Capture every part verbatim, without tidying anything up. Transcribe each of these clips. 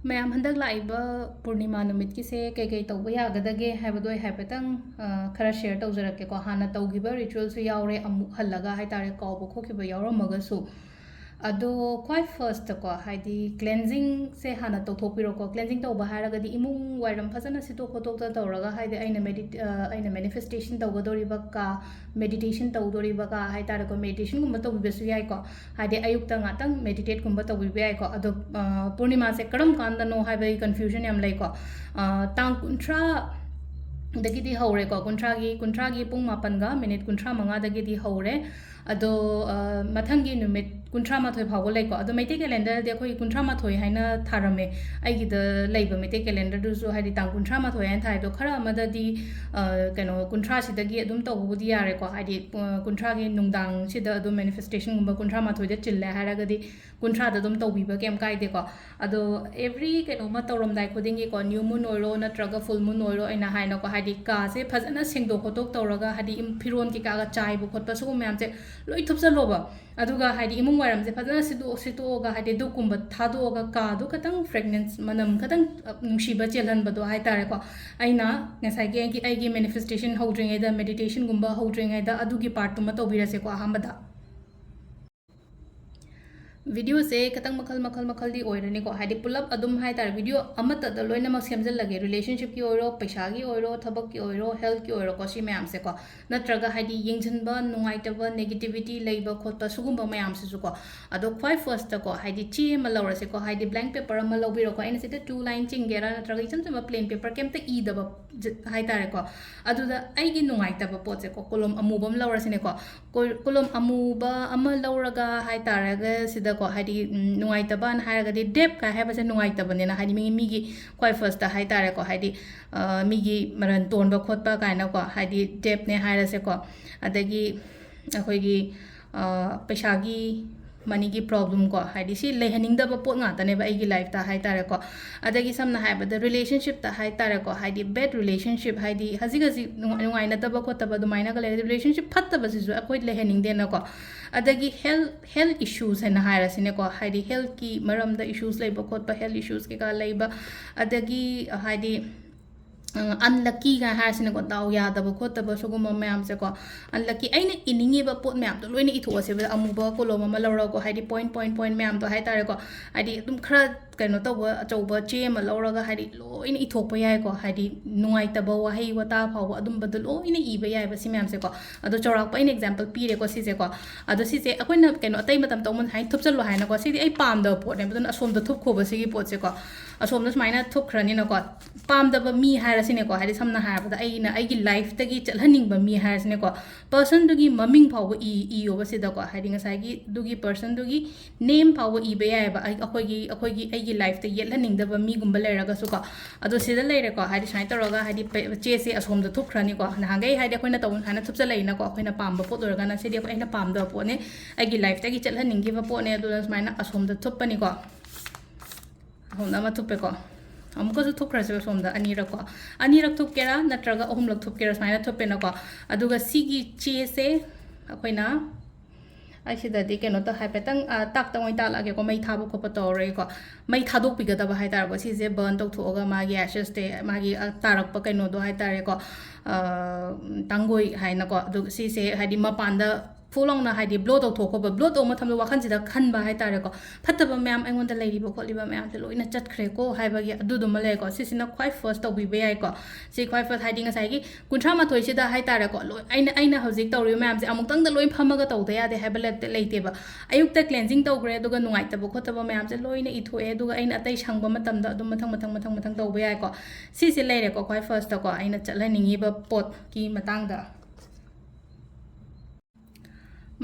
ꯃꯌꯥꯝ, ꯍꯟꯗꯛ ꯂꯥꯛꯏꯕ ꯄꯨꯔꯅꯤꯃꯥ ꯅꯨꯃꯤꯠꯀꯤꯁꯦ ꯀꯩꯀꯩ ꯇꯧꯕ ꯌꯥꯒꯗꯒꯦ ꯍꯥꯏꯕꯗꯣ ꯑꯩ ꯍꯥꯏꯐꯦꯠꯇꯪ, ꯑ, ꯈꯔ share ꯇꯧꯖꯔꯛꯀꯦꯀꯣ꯫ ꯍꯥꯟꯅ ꯇꯧꯈꯤꯕ ritualꯁꯨ ꯌꯥꯎꯔꯦ, ꯑꯃꯨꯛ ꯍꯜꯂꯒ ꯍꯥꯏꯇꯥꯔꯦ, ꯀꯥꯎꯕ ꯈꯣꯠꯈꯤꯕ ꯌꯥꯎꯔꯝꯃꯒꯁꯨ꯫ ꯑꯗꯣ ꯈ꯭ꯋꯥꯏ firstꯇꯀꯣ, ꯍꯥꯏꯗꯤ cleansingꯁꯦ ꯍꯥꯟꯅ ꯇꯧꯊꯣꯛꯄꯤꯔꯣꯀꯣ꯫ Cleansing ꯇꯧꯕ ꯍꯥꯏꯔꯒꯗꯤ ꯏꯃꯨꯡ ꯋꯥꯏꯔꯝ ꯐꯖꯅ ꯁꯤꯠꯇꯣꯛ ꯈꯣꯠꯇꯣꯛꯇ ꯇꯧꯔꯒ, ꯍꯥꯏꯗꯤ ꯑꯩꯅ medit-, ꯑ, ꯑꯩꯅ manifestation ꯇꯧꯒꯗꯧꯔꯤꯕ ꯀꯥ, meditation ꯇꯧꯗꯣꯔꯤꯕ ꯀꯥ ꯍꯥꯏꯇꯥꯔꯦꯀꯣ, meditationꯒꯨꯝꯕ ꯇꯧꯕꯤꯕꯁꯨ ꯌꯥꯏꯀꯣ꯫ ꯍꯥꯏꯗꯤ ꯑꯌꯨꯛꯇ ꯉꯥꯛꯇꯪ meditate ꯀꯨꯝꯕ ꯇꯧꯕꯤꯕ ꯌꯥꯏꯀꯣ꯫ ꯑꯗꯣ, ꯑ, ꯄꯨꯔꯅꯤꯃꯥꯁꯦ ꯀꯔꯝ ꯀꯥꯟꯗꯅꯣ ꯍꯥꯏꯕꯒꯤ confusion ꯌꯥꯝ ꯂꯩꯀꯣ꯫ ꯑ, ꯇꯥꯡ ꯀꯨꯟꯊ꯭ꯔꯥꯗꯒꯤꯗꯤ ꯍꯧꯔꯦꯀꯣ, ꯀꯨꯟꯊ꯭ꯔꯥꯒꯤ, ꯀꯨꯟꯊ꯭ꯔꯥꯒꯤ ꯄꯨꯡ ꯃꯥꯄꯟꯒ minute ꯀꯨꯟꯊ꯭ꯔꯥ ꯃꯉꯥꯗꯒꯤꯗꯤ ꯍꯧꯔꯦ꯫ ꯑꯗꯣ, ꯑ, ꯃꯊꯪꯒꯤ ꯅꯨꯃꯤꯠ ꯀꯨꯟꯊ꯭ꯔꯥ ꯃꯥꯊꯣꯏ ꯐꯥꯎꯕ ꯂꯩꯀꯣ꯫ ꯑꯗꯣ ꯃꯩꯇꯩ calendarꯗꯤ ꯑꯩꯈꯣꯏ ꯀꯨꯟꯊ꯭ꯔꯥ ꯃꯥꯊꯣꯏ ꯍꯥꯏꯅ ꯊꯥꯔꯝꯃꯦ꯫ ꯑꯩꯒꯤꯗ ꯂꯩꯕ ꯃꯩꯇꯩ calendarꯗꯨꯁꯨ ꯍꯥꯏꯗꯤ ꯇꯥꯡ ꯀꯨꯟꯊ꯭ꯔꯥ ꯃꯥꯊꯣꯏ ꯍꯥꯏꯅ ꯊꯥꯏ꯫ ꯑꯗꯣ ꯈꯔ ꯑꯃꯗꯗꯤ, ꯑ, ꯀꯩꯅꯣ, ꯀꯨꯟꯊ꯭ꯔꯥꯁꯤꯗꯒꯤ ꯑꯗꯨꯝ ꯇꯧꯕꯕꯨꯗꯤ ꯌꯥꯔꯦꯀꯣ꯫ ꯍꯥꯏꯗꯤ, ꯑ, ꯀꯨꯟꯊ꯭ꯔꯥꯒꯤ ꯅꯨꯡꯗꯥꯡꯁꯤꯗ ꯑꯗꯨꯝ manifestationꯒꯨꯝꯕ ꯀꯨꯟꯊ꯭ꯔꯥ ꯃꯥꯊꯣꯏꯗ ꯆꯤꯜꯂꯦ ꯍꯥꯏꯔꯒꯗꯤ ꯀꯨꯟꯊ꯭ꯔꯥꯗ ꯑꯗꯨꯝ ꯇꯧꯕꯤꯕ ꯀꯩꯝ ꯀꯥꯏꯗꯦꯀꯣ꯫ ꯑꯗꯣ every ꯀꯩꯅꯣꯝꯃ ꯇꯧꯔꯝꯗꯥꯏ ꯈꯨꯗꯤꯡꯒꯤꯀꯣ, new moon ꯑꯣꯏꯔꯣ ꯅꯠꯇ꯭ꯔꯒ full moon ꯑꯣꯏꯔꯣ, ꯑꯩꯅ ꯍꯥꯏꯅꯀꯣ, ꯍꯥꯏꯗꯤ ꯀꯥꯁꯦ ꯐꯖꯅ ꯁꯦꯡꯗꯣꯛ ꯈꯣꯠꯇꯣꯛ ꯇꯧꯔꯒ, ꯍꯥꯏꯗꯤ ꯏꯝ-, ꯐꯤꯔꯣꯟ ꯀꯩꯀꯥꯒ ꯆꯥꯏꯕ ꯈꯣꯠꯄ ꯁꯤꯒꯨꯝꯕ ꯃꯌꯥꯝꯁꯦ ꯂꯣꯏ ꯊꯨꯞꯆꯜꯂꯣꯕ꯫ ꯑꯗꯨꯒ ꯍꯥꯏꯗꯤ ꯏꯃꯨꯡ ꯋꯥꯏꯔꯝꯁꯦ ꯐꯖꯅ ꯁꯤꯠꯇꯣꯛ-, ꯁꯤꯠꯇꯣꯛꯑꯒ, ꯍꯥꯏꯗꯤ ꯙꯨꯞꯀꯨꯝꯕ ꯊꯥꯗꯣꯛꯑꯒ, ꯀꯥꯗꯣ ꯈꯇꯪ fragrance, ꯃꯅꯝ ꯈꯇꯪ, ꯑ, ꯅꯨꯡꯁꯤꯕ ꯆꯦꯜꯍꯟꯕꯗꯣ ꯍꯥꯏꯇꯥꯔꯦꯀꯣ꯫ ꯑꯩꯅ ꯉꯁꯥꯏꯒꯤ ꯑꯩꯒꯤ, ꯑꯩꯒꯤ manifestation ꯍꯧꯗ꯭ꯔꯤꯉꯩꯗ, meditationꯒꯨꯝꯕ ꯍꯧꯗ꯭ꯔꯤꯉꯩꯗ ꯑꯗꯨꯒꯤ partꯇꯨꯃ ꯇꯧꯕꯤꯔꯁꯦꯀꯣ ꯑꯍꯥꯟꯕꯗ꯫ Videoꯁꯦ ꯈꯇꯪ ꯃꯈꯜ, ꯃꯈꯜ, ꯃꯈꯜꯗꯤ ꯑꯣꯏꯔꯅꯤꯀꯣ꯫ ꯍꯥꯏꯗꯤ ꯄꯨꯂꯞ ꯑꯗꯨꯝ ꯍꯥꯏꯇꯥꯔꯦ, video ꯑꯃꯠꯇꯗ ꯂꯣꯏꯅꯃꯛ ꯁꯦꯝꯖꯤꯜꯂꯒꯦ꯫ Relationshipꯀꯤ ꯑꯣꯏꯔꯣ, ꯄꯩꯁꯥꯒꯤ ꯑꯣꯏꯔꯣ, ꯊꯕꯛꯀꯤ ꯑꯣꯏꯔꯣ, healthꯀꯤ ꯑꯣꯏꯔꯣꯀꯣ, ꯁꯤ ꯃꯌꯥꯝꯁꯦꯀꯣ꯫ ꯅꯠꯇ꯭ꯔꯒ ꯍꯥꯏꯗꯤ ꯌꯦꯡꯁꯤꯟꯕ ꯅꯨꯡꯉꯥꯏꯇꯕ, negativity ꯂꯩꯕ ꯈꯣꯠꯄ ꯁꯤꯒꯨꯝꯕ ꯃꯌꯥꯝꯁꯤꯁꯨꯀꯣ꯫ ꯑꯗꯣ ꯈ꯭ꯋꯥꯏ firstꯇꯀꯣ, ꯍꯥꯏꯗꯤ ꯆꯦ ꯑꯃ ꯂꯧꯔꯁꯦꯀꯣ, ꯍꯥꯏꯗꯤ blank paper ꯑꯃ ꯂꯧꯕꯤꯔꯣꯀꯣ꯫ ꯑꯩꯅ ꯁꯤꯗ two line ꯆꯤꯡꯒꯦꯔꯥ ꯅꯠꯇ꯭ꯔꯒ ꯏꯆꯝ ꯆꯝꯕ plain paper ꯀꯩꯝꯇ ꯏꯗꯕ ꯖ-, ꯍꯥꯏꯇꯥꯔꯦꯀꯣ꯫ ꯑꯗꯨꯗ ꯑꯩꯒꯤ ꯅꯨꯡꯉꯥꯏꯇꯕ ꯄꯣꯠꯁꯦꯀꯣ, ꯀꯣꯂꯣꯝ ꯑꯃꯨꯕ ꯑꯃ ꯂꯧꯔꯁꯤꯅꯦꯀꯣ꯫ ꯀꯣ-, ꯀꯣꯂꯣꯝ ꯑꯃꯨꯕ ꯑꯃ ꯂꯧꯔꯒ ꯍꯥꯏꯇꯥꯔꯒ ꯁꯤꯗꯀꯣ, ꯍꯥꯏꯗꯤ, ꯎꯝ, ꯅꯨꯡꯉꯥꯏꯇꯕꯅ ꯍꯥꯏꯔꯒꯗꯤ ꯗꯦꯞ ꯀꯥꯏ ꯍꯥꯏꯕꯁꯦ ꯅꯨꯡꯉꯥꯏꯇꯕꯅꯤꯅ, ꯍꯥꯏꯗꯤ ꯃꯤ, ꯃꯤꯒꯤ ꯈ꯭ꯋꯥꯏ firstꯇ ꯍꯥꯏꯇꯥꯔꯦꯀꯣ, ꯍꯥꯏꯗꯤ, ꯑ, ꯃꯤꯒꯤ ꯃꯔꯟ ꯇꯣꯟꯕ ꯈꯣꯠꯄ ꯀꯥꯏꯅꯀꯣ, ꯍꯥꯏꯗꯤ ꯗꯦꯞꯅꯦ ꯍꯥꯏꯔꯁꯦꯀꯣ꯫ ꯑꯗꯒꯤ ꯑꯩꯈꯣꯏꯒꯤ, ꯑ, ꯄꯩꯁꯥꯒꯤ ꯃꯅꯤꯒꯤ ꯄ꯭ꯔꯣꯕ꯭ꯂꯦꯝ ꯀꯣ, ꯍꯥꯏꯗꯤ ꯁꯤ ꯂꯩꯍꯟꯅꯤꯡꯗꯕ ꯄꯣꯠ ꯉꯥꯛꯇꯅꯦꯕ ꯑꯩꯒꯤ ꯂꯥꯏꯐꯇ ꯍꯥꯏꯇꯥꯔꯦꯀꯣ꯫ ꯑꯗꯒꯤ ꯁꯝꯅ ꯍꯥꯏꯔꯕꯗ ꯔꯤꯂꯦꯁꯟꯁꯤꯞꯇ ꯍꯥꯏꯇꯥꯔꯦꯀꯣ, ꯍꯥꯏꯗꯤ ꯕꯦꯗ ꯔꯤꯂꯦꯁꯟꯁꯤꯞ, ꯍꯥꯏꯗꯤ ꯍꯧꯖꯤꯛ ꯍꯧꯖꯤꯛ ꯅꯨꯡꯉꯥꯏ- ꯅꯨꯡꯉꯥꯏꯅꯗꯕ ꯈꯣꯠꯇꯕ ꯑꯗꯨꯃꯥꯏꯅꯒ ꯂꯩꯔꯗꯤ ꯔꯤꯂꯦꯁꯟꯁꯤꯞ ꯐꯠꯇꯕꯁꯤꯁꯨ ꯑꯩꯈꯣꯏ ꯂꯩꯍꯟꯅꯤꯡꯗꯦꯅꯀꯣ꯫ ꯑꯗꯒꯤ ꯍꯦꯜ ꯍꯦꯜ ꯏꯁꯨꯁ ꯍꯥꯏꯅ ꯍꯥꯏꯔꯁꯤꯅꯦꯀꯣ, ꯍꯥꯏꯗꯤ ꯍꯦꯜꯠꯀꯤ ꯃꯔꯝꯗ ꯏꯁꯨꯁ ꯂꯩꯕ ꯈꯣꯠꯄ, ꯍꯦꯜꯠ ꯏꯁꯨꯁ ꯀꯩꯀꯥ ꯂꯩꯕ, ꯑꯗꯒꯤ ꯍꯥꯏꯗꯤ ꯑꯟꯂꯛꯀꯤꯒ ꯍꯥꯏꯔꯁꯤꯅꯦꯀꯣ, ꯗꯥꯎ ꯌꯥꯗꯕ ꯈꯣꯠꯇꯕ ꯁꯤꯒꯨꯝꯕ ꯃꯌꯥꯝꯁꯦꯀꯣ꯫ ꯑꯟꯂꯛꯀꯤ ꯑꯩꯅ ꯏꯅꯤꯡꯉꯤꯕ ꯄꯣꯠ ꯃꯌꯥꯝꯗꯣ ꯂꯣꯏꯅ ꯏꯊꯣꯛꯑꯁꯦꯕ, ꯑꯃꯨꯕ ꯀꯣꯂꯣꯝ ꯑꯃ ꯂꯧꯔꯒꯀꯣ, ꯍꯥꯏꯗꯤ ꯄꯣꯏꯟ ꯄꯣꯏꯟ ꯄꯣꯏꯟ ꯃꯌꯥꯝꯗꯣ ꯍꯥꯏꯇꯥꯔꯦꯀꯣ, ꯍꯥꯏꯗꯤ ꯑꯗꯨꯝ ꯈꯔ ꯀꯩꯅꯣ ꯇꯧꯕ ꯑꯆꯧꯕ ꯆꯦ ꯑꯃ ꯂꯧꯔꯒ ꯍꯥꯏꯗꯤ ꯂꯣꯏꯅ ꯏꯊꯣꯛꯄ ꯌꯥꯏꯀꯣ꯫ ꯍꯥꯏꯗꯤ ꯅꯨꯡꯉꯥꯏꯇꯕ ꯋꯥꯍꯩ ꯋꯥꯇꯥ ꯐꯥꯎꯕ ꯑꯗꯨꯝꯕꯗꯣ ꯂꯣꯏꯅ ꯏꯕ ꯌꯥꯏꯕ ꯁꯤ ꯃꯌꯥꯝꯁꯦꯀꯣ꯫ ꯑꯗꯣ ꯆꯥꯎꯔꯥꯛꯄ ꯑꯩꯅ ꯑꯦꯛꯖꯥꯝꯄꯜ ꯄꯤꯔꯦꯀꯣ ꯁꯤꯁꯦꯀꯣ꯫ ꯑꯗꯣ ꯁꯤꯁꯦ ꯑꯩꯈꯣꯏꯅ ꯀꯩꯅꯣ ꯑꯇꯩ ꯃꯇꯝ ꯇꯧꯕ ꯍꯥꯏꯅ ꯊꯨꯞꯆꯜꯂꯣ ꯍꯥꯏꯅꯀꯣ, ꯁꯤꯗꯤ ꯑꯩ ꯄꯥꯝꯗꯕ ꯄꯣꯠꯅꯦꯕ, ꯑꯗꯨꯅ ꯑꯁꯣꯝꯗ ꯊꯨꯞꯈꯣꯕ ꯁꯤꯒꯤ ꯄꯣꯠꯁꯦꯀꯣ꯫ ꯑꯁꯣꯝꯗ ꯁꯨꯃꯥꯏꯅ ꯊꯨꯞꯈ꯭ꯔꯅꯤꯅꯀꯣ꯫ ꯄꯥꯝꯗꯕ ꯃꯤ ꯍꯥꯏꯔꯁꯤꯅꯦꯀꯣ, ꯍꯥꯏꯗꯤ ꯁꯝꯅ ꯍꯥꯏꯔꯕꯗ ꯑꯩꯅ ꯑꯩꯒꯤ ꯂꯥꯏꯐꯇꯒꯤ ꯆꯠꯍꯟꯅꯤꯡꯕ ꯃꯤ ꯍꯥꯏꯔꯁꯤꯅꯦꯀꯣ, ꯄꯔꯁꯟꯗꯨꯒꯤ ꯃꯃꯤꯡ ꯐꯥꯎꯕ ꯏ ꯏꯌꯣꯕ ꯁꯤꯗꯀꯣ, ꯍꯥꯏꯗꯤ ꯉꯁꯥꯏꯒꯤ ꯑꯗꯨꯒꯤ ꯄꯔꯁꯟꯗꯨꯒꯤ ꯅꯦꯝ ꯐꯥꯎꯕ ꯏꯕ ꯌꯥꯏꯑꯕ꯫ ꯑꯩ- ꯑꯩꯈꯣꯏꯒꯤ ꯑꯩꯈꯣꯏꯒꯤ ꯑꯩꯒꯤ ꯂꯥꯏꯐꯇ ꯌꯦꯠꯍꯟꯅꯤꯡꯗꯕ ꯃꯤꯒꯨꯝꯕ ꯂꯩꯔꯒꯁꯨꯀꯣ꯫ ꯑꯗꯣ ꯁꯤꯗ ꯂꯩꯔꯦꯀꯣ, ꯍꯥꯏꯗꯤ ꯁꯨꯃꯥꯏꯅ ꯇꯧꯔꯒ ꯍꯥꯏꯗꯤ ꯄꯦ- ꯆꯦꯁꯦ ꯑꯁꯣꯝꯗ ꯊꯨꯞꯈ꯭ꯔꯅꯤꯀꯣ꯫ ꯅꯍꯥꯟꯈꯩ ꯍꯥꯏꯗꯤ ꯑꯩꯈꯣꯏꯅ ꯇꯧꯕ ꯁꯨꯃꯥꯏꯅ ꯊꯨꯞꯆꯜꯂꯛꯏꯅꯀꯣ, ꯑꯩꯈꯣꯏꯅ ꯄꯥꯝꯕ ꯄꯣꯠ ꯑꯣꯏꯔꯒꯅ꯫ ꯁꯤꯗꯤ ꯑꯩꯈꯣꯏ ꯑꯩꯅ ꯄꯥꯝꯗꯕ ꯄꯣꯠꯅꯦ, ꯑꯩꯒꯤ ꯂꯥꯏꯐꯇꯒꯤ ꯆꯠꯍꯟꯅꯤꯡꯈꯤꯕ ꯄꯣꯠꯅꯦ꯫ ꯑꯗꯨꯅ ꯁꯨꯃꯥꯏꯅ ꯑꯁꯣꯝꯗ ꯊꯨꯞꯄꯅꯤꯀꯣ꯫ ꯑꯁꯣꯝꯗ ꯑꯃ ꯊꯨꯞꯄꯦꯀꯣ꯫ ꯑꯃꯨꯛꯀꯁꯨ ꯊꯨꯞꯈ꯭ꯔꯁꯦꯕ ꯁꯣꯝꯗ ꯑꯅꯤꯔꯛꯀꯣ꯫ ꯑꯅꯤꯔꯛ ꯊꯨꯞꯀꯦꯔꯥ ꯅꯠꯇ꯭ꯔꯒ ꯑꯍꯨꯝꯂꯛ ꯊꯨꯞꯀꯦꯔꯥ, ꯁꯨꯃꯥꯏꯅ ꯊꯨꯞꯄꯦꯅꯀꯣ꯫ ꯑꯗꯨꯒ ꯁꯤꯒꯤ ꯆꯦꯁꯦ ꯑꯩꯈꯣꯏꯅ ꯑꯩ ꯁꯤꯗꯗꯤ ꯀꯩꯅꯣꯇ ꯍꯥꯏꯐꯦꯠꯇꯪ, ꯑ, ꯇꯥꯛꯇꯪ ꯑꯣꯏꯅ ꯇꯥꯛꯂꯛꯑꯒꯦꯀꯣ꯫ ꯃꯩ ꯊꯥꯕ ꯈꯣꯠꯄ ꯇꯧꯔꯔꯣꯏꯀꯣ꯫ ꯃꯩ ꯊꯥꯗꯣꯛꯄꯤꯒꯗꯕ ꯍꯥꯏꯇꯥꯔꯦꯀꯣ꯫ ꯁꯤꯁꯦ ꯕꯔꯟ ꯇꯧꯊꯣꯛꯑꯒ ꯃꯥꯒꯤ ꯑꯦꯁꯦꯁꯇꯦ, ꯃꯥꯒꯤ, ꯑ, ꯇꯥꯔꯛꯄ ꯀꯩꯅꯣꯗꯣ ꯍꯥꯏꯇꯥꯔꯦꯀꯣ, ꯑ, ꯇꯥꯡꯒꯣꯏ ꯍꯥꯏꯅꯀꯣ꯫ ꯑꯗꯨ ꯁꯤꯁꯦ ꯍꯥꯏꯗꯤ ꯃꯄꯥꯟꯗ ꯐꯨ ꯂꯥꯎꯅ ꯍꯥꯏꯗꯤ ꯕ꯭ꯂꯣ ꯇꯧꯊꯣꯛꯈꯣꯕ꯫ ꯕ꯭ꯂꯣ ꯇꯧꯕ ꯃꯇꯝꯗ ꯋꯥꯈꯜꯁꯤꯗ ꯈꯟꯕ ꯍꯥꯏꯇꯥꯔꯦꯀꯣ, ꯐꯠꯇꯕ ꯃꯌꯥꯝ ꯑꯩꯉꯣꯟꯗ ꯂꯩꯔꯤꯕ ꯈꯣꯠꯂꯤꯕ ꯃꯌꯥꯝꯁꯦ ꯂꯣꯏꯅ ꯆꯠꯈ꯭ꯔꯦꯀꯣ ꯍꯥꯏꯕꯒꯤ ꯑꯗꯨꯗꯨꯃ ꯂꯩꯀꯣ꯫ ꯁꯤꯁꯤꯅ ꯈ꯭ꯋꯥꯏ ꯐꯥꯔꯁ ꯇꯧꯕꯤꯕ ꯌꯥꯏꯀꯣ꯫ ꯁꯤ ꯈ꯭ꯋꯥꯏ ꯐꯥꯔꯁ ꯍꯥꯏꯗꯤ ꯉꯁꯥꯏꯒꯤ ꯀꯨꯟꯊ꯭ꯔꯥ ꯃꯥꯊꯣꯏꯁꯤꯗ ꯍꯥꯏꯇꯥꯔꯦꯀꯣ, ꯂꯣꯏ ꯑꯩꯅ ꯑꯩꯅ ꯍꯧꯖꯤꯛ ꯇꯧꯔꯤꯕ ꯃꯌꯥꯝꯁꯦ ꯑꯃꯨꯛꯇꯪꯗ ꯂꯣꯏ ꯐꯝꯃꯒ ꯇꯧꯗ ꯌꯥꯗꯦ ꯍꯥꯏꯕ ꯂꯩꯇꯦ- ꯂꯩꯇꯦꯕ꯫ ꯑꯌꯨꯛꯇ ꯀ꯭ꯂꯦꯟꯖꯤꯡ ꯇꯧꯈ꯭ꯔꯦ, ꯑꯗꯨꯒ ꯅꯨꯡꯉꯥꯏꯇꯕ ꯈꯣꯠꯇꯕ ꯃꯌꯥꯝꯁꯦ ꯂꯣꯏꯅ ꯏꯊꯣꯛꯑꯦ, ꯑꯗꯨꯒ ꯑꯩꯅ ꯑꯇꯩ ꯁꯪꯕ ꯃꯇꯝꯗ ꯑꯗꯨꯝ ꯃꯊꯪ ꯃꯊꯪ ꯃꯊꯪ ꯃꯊꯪ ꯇꯧꯕ ꯌꯥꯏꯀꯣ꯫ ꯁꯤꯁꯦ ꯂꯩꯔꯦꯀꯣ ꯈ꯭ꯋꯥꯏ ꯐꯥꯔꯁꯇꯀꯣ ꯑꯩꯅ ꯆꯠꯍꯟꯅꯤꯡꯉꯤꯕ ꯄꯣꯠꯀꯤ ꯃꯇꯥꯡꯗ꯫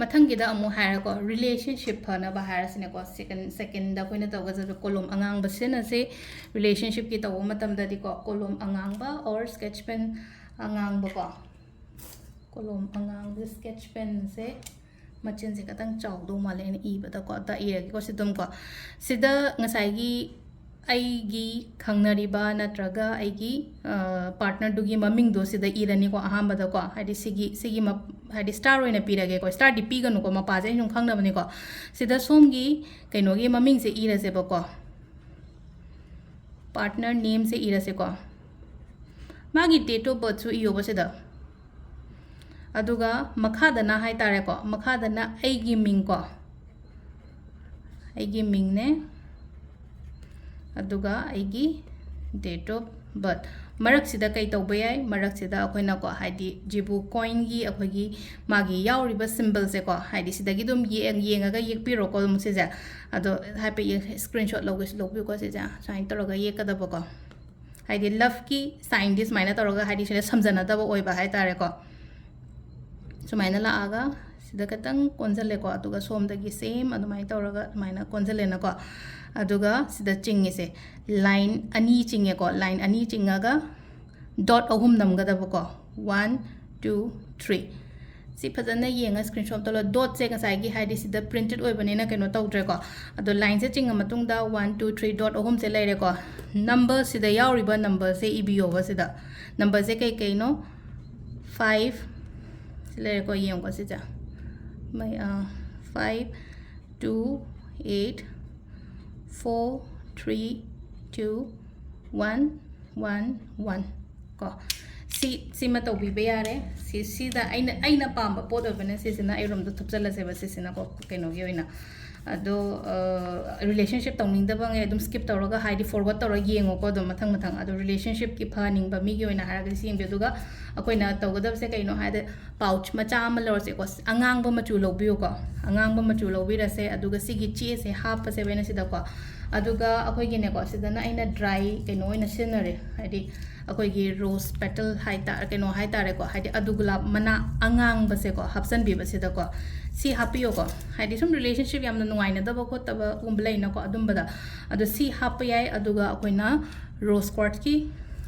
ꯃꯊꯪꯒꯤꯗ ꯑꯃꯨꯛ ꯍꯥꯏꯔꯦꯀꯣ, ꯔꯤꯂꯦꯁꯟꯁꯤꯞ ꯐꯅꯕ ꯍꯥꯏꯔꯁꯤꯅꯦꯀꯣ꯫ ꯁꯦꯀꯦꯟ ꯁꯦꯀꯦꯟꯗ ꯑꯩꯈꯣꯏꯅ ꯇꯧꯒꯗꯕ ꯀꯣꯂꯣꯝ ꯑꯉꯥꯡꯕ ꯁꯤꯖꯤꯟꯅꯁꯦ꯫ ꯔꯤꯂꯦꯁꯟꯁꯤꯞꯀꯤ ꯇꯧꯕ ꯃꯇꯝꯗꯗꯤꯀꯣ, ꯀꯣꯂꯣꯝ ꯑꯉꯥꯡꯕ ꯑꯣꯔ ꯁ꯭ꯀꯦꯠꯆ ꯄꯦꯟ ꯑꯉꯥꯡꯕꯀꯣ, ꯀꯣꯂꯣꯝ ꯑꯉꯥꯡꯕ ꯁ꯭ꯀꯦꯠꯆ ꯄꯦꯟꯁꯦ ꯃꯆꯤꯟꯁꯦ ꯈꯤꯇꯪ ꯆꯥꯎꯗꯧ ꯃꯥꯜꯂꯦ ꯑꯩꯅ ꯏꯕꯗꯀꯣ, ꯑꯝꯇ ꯏꯔꯒꯦꯀꯣ꯫ ꯁꯤ ꯑꯗꯨꯝ ꯀꯣ, ꯁꯤꯗ ꯉꯁꯥꯏꯒꯤ ꯑꯩꯒꯤ ꯈꯪꯅꯔꯤꯕ ꯅꯠꯇ꯭ꯔꯒ ꯑꯩꯒꯤ ꯄꯥꯔꯠꯅꯔꯗꯨꯒꯤ ꯃꯃꯤꯡꯗꯣ ꯁꯤꯗ ꯏꯔꯅꯤꯀꯣ꯫ ꯑꯍꯥꯟꯕꯗꯀꯣ, ꯍꯥꯏꯗꯤ ꯁꯤꯒꯤ ꯁꯤꯒꯤ ꯍꯥꯏꯗꯤ ꯁ꯭ꯇꯥꯔ ꯑꯣꯏꯅ ꯄꯤꯔꯒꯦꯀꯣ꯫ ꯁ꯭ꯇꯥꯔꯗꯤ ꯄꯤꯒꯅꯨꯀꯣ, ꯃꯄꯥꯁꯦ ꯑꯩ ꯁꯨꯝ ꯈꯪꯅꯕꯅꯤꯀꯣ꯫ ꯁꯤꯗ ꯁꯣꯝꯒꯤ ꯀꯩꯅꯣꯒꯤ ꯃꯃꯤꯡꯁꯦ ꯏꯔꯁꯦꯕꯀꯣ, ꯄꯥꯔꯠꯅꯔ ꯅꯦꯝꯁꯦ ꯏꯔꯁꯦꯀꯣ꯫ ꯃꯥꯒꯤ date of birthꯁꯨ ꯏꯌꯣꯕ ꯁꯤꯗ꯫ ꯑꯗꯨꯒ ꯃꯈꯥꯗꯅ ꯍꯥꯏꯇꯥꯔꯦꯀꯣ, ꯃꯈꯥꯗꯅ ꯑꯩꯒꯤ ꯃꯤꯡꯀꯣ, ꯑꯩꯒꯤ ꯃꯤꯡꯅꯦ, ꯑꯗꯨꯒ ꯑꯩꯒꯤ date of birth꯫ ꯃꯔꯛꯁꯤꯗ ꯀꯩ ꯇꯧꯕ ꯌꯥꯏ? ꯃꯔꯛꯁꯤꯗ ꯑꯩꯈꯣꯏꯅꯀꯣ, ꯍꯥꯏꯗꯤ ꯖꯤꯕꯨ ꯀꯣꯏꯟꯒꯤ ꯑꯩꯈꯣꯏꯒꯤ ꯃꯥꯒꯤ ꯌꯥꯎꯔꯤꯕ ꯁꯤꯝꯕꯜꯁꯦꯀꯣ, ꯍꯥꯏꯗꯤ ꯁꯤꯗꯒꯤ ꯑꯗꯨꯝ ꯌꯦꯡ-, ꯌꯦꯡꯉꯒ ꯌꯦꯛꯄꯤꯔꯣꯀꯣ ꯑꯗꯨꯝ ꯁꯤꯁꯦ꯫ ꯑꯗꯣ ꯍꯥꯏꯐꯦꯠ ꯌꯦꯡ-, ꯁ꯭ꯀ꯭ꯔꯤꯟꯁꯣꯠ ꯂꯧꯒꯦꯁꯨ ꯂꯧꯕꯤꯌꯨꯀꯣ꯫ ꯁꯤꯁꯦ ꯁꯨꯃꯥꯏꯅ ꯇꯧꯔꯒ ꯌꯦꯛꯀꯗꯕꯀꯣ꯫ ꯍꯥꯏꯗꯤ ꯂꯞꯀꯤ ꯁꯥꯏꯟꯗꯤ ꯁꯨꯃꯥꯏꯅ ꯇꯧꯔꯒ, ꯍꯥꯏꯗꯤ ꯁꯤꯗ ꯁꯝꯖꯟꯅꯗꯕ ꯑꯣꯏꯕ ꯍꯥꯏꯇꯥꯔꯦꯀꯣ꯫ ꯁꯨꯃꯥꯏꯅ ꯂꯥꯛꯑꯒ ꯁꯤꯗ ꯈꯤꯇꯪ ꯀꯣꯟꯁꯤꯜꯂꯦꯀꯣ, ꯑꯗꯨꯒ ꯁꯣꯝꯗꯒꯤ ꯁꯦꯝ ꯑꯗꯨꯃꯥꯏꯅ ꯇꯧꯔꯒ ꯑꯗꯨꯃꯥꯏꯅ ꯀꯣꯟꯁꯤꯜꯂꯦꯅꯀꯣ꯫ ꯑꯗꯨꯒ ꯁꯤꯗ ꯆꯤꯡꯉꯤꯁꯦ ꯂꯥꯏꯟ ꯑꯅꯤ ꯆꯤꯡꯉꯦꯀꯣ, ꯂꯥꯏꯟ ꯑꯅꯤ ꯆꯤꯡꯉꯒ ꯗꯣꯠ ꯑꯍꯨꯝ ꯅꯝꯒꯗꯕꯀꯣ, ꯋꯥꯟ, ꯇꯨ, ꯊ꯭ꯔꯤ꯫ ꯁꯤ ꯐꯖꯅ ꯌꯦꯡꯉ ꯁ꯭ꯀ꯭ꯔꯤꯟꯁꯣꯠ ꯇꯧꯔ, ꯗꯣꯠꯁꯦ ꯉꯁꯥꯏꯒꯤ ꯍꯥꯏꯗꯤ ꯁꯤꯗ ꯄ꯭ꯔꯤꯟꯇꯦꯠ ꯑꯣꯏꯕꯅꯤꯅ ꯀꯩꯅꯣ ꯇꯧꯗ꯭ꯔꯦꯀꯣ꯫ ꯑꯗꯣ ꯂꯥꯏꯟꯁꯦ ꯆꯤꯡꯉ ꯃꯇꯨꯡꯗ ꯋꯥꯟ, ꯇꯨ, ꯊ꯭ꯔꯤ ꯗꯣꯠ ꯑꯍꯨꯝꯁꯦ ꯂꯩꯔꯦꯀꯣ꯫ ꯅꯝꯕꯔꯁꯤꯗ ꯌꯥꯎꯔꯤꯕ ꯅꯝꯕꯔꯁꯦ ꯏꯕꯤꯌꯣꯕ ꯁꯤꯗ꯫ ꯅꯝꯕꯔꯁꯦ ꯀꯩ ꯀꯩꯅꯣ? ꯐꯥꯏꯚ ꯁꯤ ꯂꯩꯔꯦꯀꯣ, ꯌꯦꯡꯉꯨꯀꯣ ꯁꯤꯁꯦ꯫ ꯃꯩ-, ꯑ, five, two, eight, four, three, two, one, one, one ꯀꯣ꯫ ꯁꯤ, ꯁꯤꯃ ꯇꯧꯕꯤꯕ ꯌꯥꯔꯦ꯫ ꯁꯤ, ꯁꯤꯗ ꯑꯩꯅ, ꯑꯩꯅ ꯄꯥꯝꯕ ꯄꯣꯠ ꯑꯣꯏꯕꯅ ꯁꯤꯁꯤꯅ ꯑꯩꯔꯣꯝꯗ ꯊꯨꯞꯆꯜꯂꯁꯦꯕ ꯁꯤꯁꯤꯅꯀꯣ, ꯀꯩꯅꯣꯒꯤ ꯑꯣꯏꯅ꯫ ꯑꯗꯣ, ꯑ, ꯔꯤꯂꯦꯁꯟꯁꯤꯞ ꯇꯧꯅꯤꯡꯗꯕꯉꯩ ꯑꯗꯨꯝ ꯁ꯭ꯀꯤꯞ ꯇꯧꯔꯒ, ꯍꯥꯏꯗꯤ ꯐꯣꯔꯋꯥꯔꯗ ꯇꯧꯔꯒ ꯌꯦꯡꯉꯣꯀꯣ ꯑꯗꯨꯝ ꯃꯊꯪ ꯃꯊꯪ꯫ ꯑꯗꯣ ꯔꯤꯂꯦꯁꯟꯁꯤꯞꯀꯤ ꯐꯍꯟꯅꯤꯡꯕ ꯃꯤꯒꯤ ꯑꯣꯏꯅ ꯍꯥꯏꯔꯒꯗꯤ ꯁꯤ ꯌꯦꯡꯕꯤꯌꯨ꯫ ꯑꯗꯨꯒ ꯑꯩꯈꯣꯏꯅ ꯇꯧꯒꯗꯕꯁꯦ ꯀꯩꯅꯣ ꯍꯥꯏꯗꯤ ꯄꯥꯎꯆ ꯃꯆꯥ ꯑꯃ ꯂꯧꯔꯁꯦꯀꯣ, ꯑꯉꯥꯡꯕ ꯃꯆꯨ ꯂꯧꯕꯤꯌꯨꯀꯣ, ꯑꯉꯥꯡꯕ ꯃꯆꯨ ꯂꯧꯕꯤꯔꯁꯦ꯫ ꯑꯗꯨꯒ ꯁꯤꯒꯤ ꯆꯦꯁꯦ ꯍꯥꯞꯄꯁꯦꯕ ꯑꯩꯅ ꯁꯤꯗꯀꯣ꯫ ꯑꯗꯨꯒ ꯑꯩꯈꯣꯏꯒꯤꯅꯦꯀꯣ, ꯁꯤꯗꯅ ꯑꯩꯅ ꯗ꯭ꯔꯥꯏ ꯀꯩꯅꯣ ꯑꯣꯏꯅ ꯁꯤꯖꯤꯟꯅꯔꯦ, ꯍꯥꯏꯗꯤ ꯑꯩꯈꯣꯏꯒꯤ ꯔꯣꯁ ꯄꯦꯇꯜ ꯍꯥꯏꯇꯥꯔꯦ, ꯀꯩꯅꯣ ꯍꯥꯏꯇꯥꯔꯦꯀꯣ, ꯍꯥꯏꯗꯤ ꯑꯗꯨ ꯒꯨꯂꯥꯞ ꯃꯅꯥ ꯑꯉꯥꯡꯕꯁꯦꯀꯣ ꯍꯥꯞꯆꯤꯟꯕꯤꯕꯁꯤꯗꯀꯣ꯫ ꯁꯤ ꯍꯥꯞꯄꯤꯌꯣꯀꯣ, ꯍꯥꯏꯗꯤ ꯁꯨꯝ ꯔꯤꯂꯦꯁꯟꯁꯤꯞ ꯌꯥꯝꯅ ꯅꯨꯡꯉꯥꯏꯅꯗꯕ ꯈꯣꯠꯇꯕꯒꯨꯝꯕ ꯂꯩꯅꯀꯣ, ꯑꯗꯨꯝꯕꯗ꯫ ꯑꯗꯣ ꯁꯤ ꯍꯥꯞꯄ ꯌꯥꯏ꯫ ꯑꯗꯨꯒ ꯑꯩꯈꯣꯏꯅ ꯔꯣꯁ ꯀ꯭ꯋꯥꯔꯠꯁꯀꯤ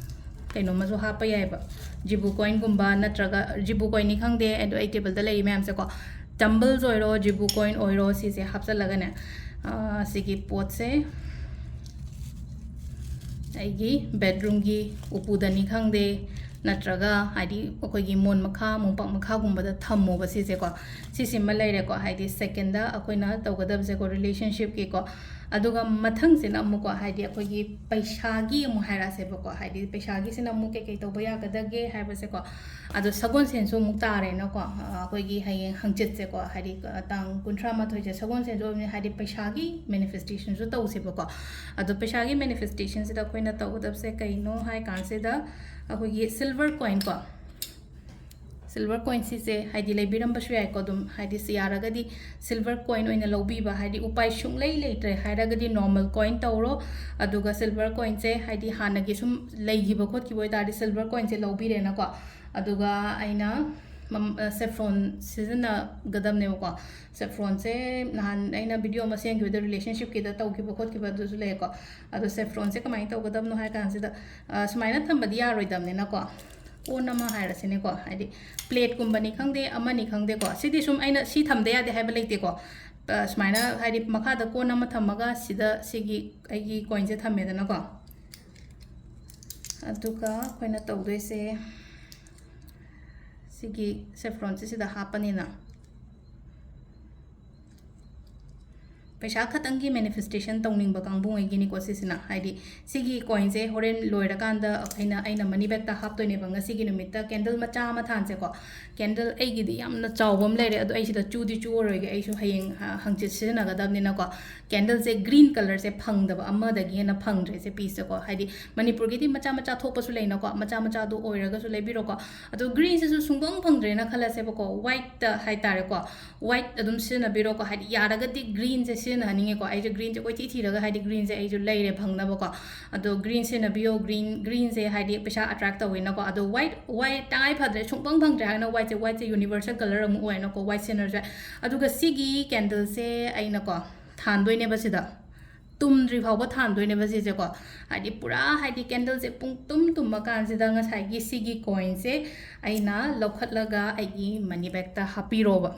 ꯀꯩꯅꯣꯃꯁꯨ ꯍꯥꯞꯄ ꯌꯥꯏꯑꯕ, ꯖꯤꯕꯨ ꯀꯣꯏꯟꯒꯨꯝꯕ ꯅꯠꯇ꯭ꯔꯒ ꯖꯤꯕꯨ ꯀꯣꯏꯟꯅꯤ ꯈꯪꯗꯦ, ꯑꯗꯣ ꯑꯩ ꯇꯦꯕꯜꯗ ꯂꯩꯔꯤ ꯃꯌꯥꯝꯁꯦꯀꯣ, ꯇꯝꯕꯜꯁ ꯑꯣꯏꯔꯣ, ꯖꯤꯕꯨ ꯀꯣꯏꯟ ꯑꯣꯏꯔꯣ, ꯁꯤꯁꯦ ꯍꯥꯞꯆꯤꯜꯂꯒꯅꯦ, ꯑ, ꯁꯤꯒꯤ ꯄꯣꯠꯁꯦ ꯑꯩꯒꯤ ꯕꯦꯗꯔꯨꯝꯒꯤ ꯎꯄꯨꯗꯅꯤ ꯈꯪꯗꯦ, ꯅꯠꯇ꯭ꯔꯒ ꯍꯥꯏꯗꯤ ꯑꯩꯈꯣꯏꯒꯤ ꯃꯣꯟ ꯃꯈꯥ, ꯃꯣꯝꯄꯥꯛ ꯃꯈꯥꯒꯨꯝꯕꯗ ꯊꯝꯃꯣꯕ ꯁꯤꯁꯦꯀꯣ꯫ ꯁꯤꯁꯤꯃ ꯂꯩꯔꯦꯀꯣ, ꯍꯥꯏꯗꯤ ꯁꯦꯀꯦꯟꯗ ꯑꯩꯈꯣꯏꯅ ꯇꯧꯒꯗꯕꯁꯦꯀꯣ, ꯔꯤꯂꯦꯁꯟꯁꯤꯞꯀꯤꯀꯣ꯫ ꯑꯗꯨꯒ ꯃꯊꯪꯁꯤꯅ ꯑꯃꯨꯛꯀꯣ, ꯍꯥꯏꯗꯤ ꯑꯩꯈꯣꯏꯒꯤ ꯄꯩꯁꯥꯒꯤ ꯑꯃꯨꯛ ꯍꯥꯏꯔꯛꯑꯁꯦꯕꯀꯣ, ꯍꯥꯏꯗꯤ ꯄꯩꯁꯥꯒꯤꯁꯤꯅ ꯑꯃꯨꯛ ꯀꯩꯀꯩ ꯇꯧꯕ ꯌꯥꯒꯗꯒꯦ ꯍꯥꯏꯕꯁꯦꯀꯣ꯫ ꯑꯗꯣ ꯁꯒꯣꯜꯁꯦꯟꯁꯨ ꯑꯃꯨꯛ ꯇꯥꯔꯦꯅꯀꯣ, ꯑ, ꯑꯩꯈꯣꯏꯒꯤ ꯍꯌꯦꯡ ꯍꯪꯆꯤꯠꯁꯦꯀꯣ, ꯍꯥꯏꯗꯤ, ꯑ, ꯇꯥꯡ ꯀꯨꯟꯊ꯭ꯔꯥ ꯃꯥꯊꯣꯏꯁꯦ ꯁꯒꯣꯜꯁꯦꯟꯁꯨ ꯑꯣꯏꯕꯅꯤ, ꯍꯥꯏꯗꯤ ꯄꯩꯁꯥꯒꯤ ꯃꯦꯅꯤꯐꯦꯁꯇꯦꯁꯟꯁꯨ ꯇꯧꯁꯦꯕꯀꯣ꯫ ꯑꯗꯣ ꯄꯩꯁꯥꯒꯤ ꯃꯦꯅꯤꯐꯦꯁꯇꯦꯁꯟꯁꯤꯗ ꯑꯩꯈꯣꯏꯅ ꯇꯧꯒꯗꯕꯁꯦ ꯀꯩꯅꯣ ꯍꯥꯏ ꯀꯥꯟꯁꯤꯗ, ꯑꯩꯈꯣꯏꯒꯤ ꯁꯤꯜꯚꯔ ꯀꯣꯏꯟ ꯀꯣ, ꯁꯤꯜꯚꯔ ꯀꯣꯏꯟ ꯁꯤꯁꯦ ꯍꯥꯏꯗꯤ ꯂꯩꯕꯤꯔꯝꯕꯁꯨ ꯌꯥꯏꯀꯣ꯫ ꯑꯗꯨꯝ ꯍꯥꯏꯗꯤ ꯁꯤ ꯌꯥꯔꯒꯗꯤ ꯁꯤꯜꯚꯔ ꯀꯣꯏꯟ ꯑꯣꯏꯅ ꯂꯧꯕꯤꯕ, ꯍꯥꯏꯗꯤ ꯎꯄꯥꯏ ꯁꯨꯡꯂꯩ ꯂꯩꯇ꯭ꯔꯦ ꯍꯥꯏꯔꯒꯗꯤ ꯅꯣꯔꯃꯦꯜ ꯀꯣꯏꯟ ꯇꯧꯔꯣ꯫ ꯑꯗꯨꯒ ꯁꯤꯜꯚꯔ ꯀꯣꯏꯟꯁꯦ ꯍꯥꯏꯗꯤ ꯍꯥꯟꯅꯒꯤ ꯁꯨꯝ ꯂꯩꯈꯤꯕ ꯈꯣꯠꯈꯤꯕ ꯑꯣꯏꯇꯥꯔꯗꯤ ꯁꯤꯜꯚꯔ ꯀꯣꯏꯟꯁꯦ ꯂꯧꯕꯤꯔꯦꯅꯀꯣ꯫ ꯑꯗꯨꯒ ꯑꯩꯅ ꯃꯝ-, ꯑ, ꯁꯦꯐ꯭ꯔꯣꯟ ꯁꯤꯖꯤꯟꯅꯒꯗꯕꯅꯦꯕꯀꯣ꯫ ꯁꯦꯐ꯭ꯔꯣꯟꯁꯦ ꯅꯍꯥꯟ ꯑꯩꯅ ꯚꯤꯗꯤꯑꯣ ꯑꯃ ꯁꯦꯝꯈꯤꯕꯗ ꯔꯤꯂꯦꯁꯟꯁꯤꯞꯀꯤꯗ ꯇꯧꯈꯤꯕ ꯈꯣꯠꯈꯤꯕ ꯑꯗꯨꯁꯨ ꯂꯩꯌꯦꯀꯣ꯫ ꯑꯗꯣ ꯁꯦꯐ꯭ꯔꯣꯟꯁꯦ ꯀꯃꯥꯏꯅ ꯇꯧꯒꯗꯕꯅꯣ ꯍꯥꯏ ꯀꯥꯟꯁꯤꯗ, ꯑ, ꯁꯨꯃꯥꯏꯅ ꯊꯝꯕꯗꯤ ꯌꯥꯔꯣꯏꯗꯕꯅꯤꯅꯀꯣ, ꯀꯣꯟ ꯑꯃ ꯍꯥꯏꯔꯁꯤꯅꯦꯀꯣ, ꯍꯥꯏꯗꯤ ꯄ꯭ꯂꯦꯠꯀꯨꯝꯕꯅꯤ ꯈꯪꯗꯦ, ꯑꯃꯅꯤ ꯈꯪꯗꯦꯀꯣ, ꯁꯤꯗꯤ ꯁꯨꯝ ꯑꯩꯅ ꯁꯤ ꯊꯝꯗ ꯌꯥꯗꯦ ꯍꯥꯏꯕ ꯂꯩꯇꯦꯀꯣ꯫ ꯑ, ꯁꯨꯃꯥꯏꯅ ꯍꯥꯏꯗꯤ ꯃꯈꯥꯗ ꯀꯣꯟ ꯑꯃ ꯊꯝꯃꯒ ꯁꯤꯗ ꯁꯤꯒꯤ ꯑꯩꯒꯤ ꯀꯣꯏꯟꯁꯦ ꯊꯝꯃꯦꯗꯅꯀꯣ꯫ ꯑꯗꯨꯒ ꯑꯩꯈꯣꯏꯅ ꯇꯧꯗꯣꯏꯁꯦ, ꯁꯤꯒꯤ ꯁꯦꯐ꯭ꯔꯣꯟꯁꯦ ꯁꯤꯗ ꯍꯥꯞꯄꯅꯤꯅ, ꯄꯩꯁꯥ ꯈꯛꯇꯪꯒꯤ ꯃꯦꯅꯤꯐꯦꯁꯇꯦꯁꯟ ꯇꯧꯅꯤꯡꯕ ꯀꯥꯡꯕꯨꯉꯩꯒꯤꯅꯤꯀꯣ ꯁꯤꯁꯤꯅ꯫ ꯍꯥꯏꯗꯤ ꯁꯤꯒꯤ ꯀꯣꯏꯟꯁꯦ ꯍꯣꯔꯦꯟ ꯂꯣꯏꯔꯀꯥꯟꯗ ꯑꯩꯅ, ꯑꯩꯅ ꯃꯅꯤ ꯕꯦꯛꯇ ꯍꯥꯞꯇꯣꯏꯅꯦꯕ ꯉꯁꯤꯒꯤ ꯅꯨꯃꯤꯠꯇ꯫ ꯀꯦꯟꯗꯜ ꯃꯆꯥ ꯑꯃ ꯊꯥꯟꯁꯦꯀꯣ꯫ ꯀꯦꯟꯗꯜ ꯑꯩꯒꯤꯗꯤ ꯌꯥꯝꯅ ꯆꯥꯎꯕ ꯑꯃ ꯂꯩꯔꯦ, ꯑꯗꯣ ꯑꯩ ꯁꯤꯗ ꯆꯨꯗꯤ ꯆꯨꯔꯔꯣꯏꯒꯦ, ꯑꯩꯁꯨ ꯍꯌꯦꯡ, ꯑ, ꯍꯪꯆꯤꯠ ꯁꯤꯖꯤꯟꯅꯒꯗꯕꯅꯤꯅꯀꯣ꯫ ꯀꯦꯟꯗꯜꯁꯦ ꯒ꯭ꯔꯤꯟ ꯀꯂꯔꯁꯦ ꯐꯪꯗꯕ ꯑꯃꯗꯒꯤ ꯍꯦꯟꯅ ꯐꯪꯗ꯭ꯔꯦ ꯁꯦ ꯄꯤꯁꯁꯦꯀꯣ꯫ ꯍꯥꯏꯗꯤ ꯃꯅꯤꯄꯨꯔꯒꯤꯗꯤ ꯃꯆꯥ ꯃꯆꯥ ꯊꯣꯛꯄꯁꯨ ꯂꯩꯅꯀꯣ, ꯃꯆꯥ ꯃꯆꯥꯗꯣ ꯑꯣꯏꯔꯒꯁꯨ ꯂꯩꯕꯤꯔꯣꯀꯣ꯫ ꯑꯗꯣ ꯒ꯭ꯔꯤꯟꯁꯤꯁꯨ ꯁꯨꯡꯐꯪ ꯐꯪꯗ꯭ꯔꯦꯅ ꯈꯜꯂꯁꯦꯕꯀꯣ, ꯋꯥꯏꯠꯇ ꯍꯥꯏꯇꯥꯔꯦꯀꯣ, ꯋꯥꯏꯠ ꯑꯗꯨꯝ ꯁꯤꯖꯤꯟꯅꯕꯤꯔꯣꯀꯣ꯫ ꯍꯥꯏꯗꯤ ꯌꯥꯔꯒꯗꯤ ꯒ꯭ꯔꯤꯟꯁꯦ ꯁꯤꯖꯤꯟꯅꯍꯟꯅꯤꯡꯉꯦꯀꯣ꯫ ꯑꯩꯁꯦ ꯒ꯭ꯔꯤꯟꯁꯦ ꯀꯣꯏꯊꯤ ꯊꯤꯔꯒ, ꯍꯥꯏꯗꯤ ꯒ꯭ꯔꯤꯟꯁꯦ ꯑꯩꯁꯨ ꯂꯩꯔꯦ ꯐꯪꯅꯕꯀꯣ꯫ ꯑꯗꯣ ꯒ꯭ꯔꯤꯟ ꯁꯤꯖꯤꯟꯅꯕꯤꯌꯣ, ꯒ꯭ꯔꯤꯟ, ꯒ꯭ꯔꯤꯟꯁꯦ ꯍꯥꯏꯗꯤ ꯄꯩꯁꯥ ꯑꯦꯇ꯭ꯔꯦꯛ ꯇꯧꯋꯦꯅꯀꯣ꯫ ꯑꯗꯣ ꯋꯥꯏꯠ, ꯋꯥꯏꯠ ꯇꯉꯥꯏ ꯐꯗ꯭ꯔꯦ, ꯁꯨꯡꯐꯪ ꯐꯪꯗ꯭ꯔꯦ ꯍꯥꯏꯅ ꯋꯥꯏꯠꯁꯦ, ꯋꯥꯏꯠꯁꯦ ꯌꯨꯅꯤꯚꯔꯁꯦꯜ ꯀꯂꯔ ꯑꯃꯨꯛ ꯑꯣꯏꯅꯀꯣ, ꯋꯥꯏꯠ ꯁꯤꯖꯤꯟꯅꯔꯁꯨ ꯌꯥꯏ꯫ ꯑꯗꯨꯒ ꯁꯤꯒꯤ ꯀꯦꯟꯗꯜꯁꯦ ꯑꯩꯅꯀꯣ ꯊꯥꯟꯗꯣꯏꯅꯦꯕ ꯁꯤꯗ꯫ ꯇꯨꯝꯗ꯭ꯔꯤ ꯐꯥꯎꯕ ꯊꯥꯟꯗꯣꯏꯅꯦꯕ ꯁꯤꯁꯦꯀꯣ꯫ ꯍꯥꯏꯗꯤ ꯄꯨꯔꯥ ꯍꯥꯏꯗꯤ ꯀꯦꯟꯗꯜꯁꯦ ꯄꯨꯡ ꯇꯨꯝ ꯇꯨꯝꯃꯀꯥꯟꯁꯤꯗ ꯉꯁꯥꯏꯒꯤ ꯁꯤꯒꯤ ꯀꯣꯏꯟꯁꯦ ꯑꯩꯅ ꯂꯧꯈꯠꯂꯒ ꯑꯩꯒꯤ ꯃꯅꯤ ꯕꯦꯛꯇ ꯍꯥꯞꯄꯤꯔꯣꯕ꯫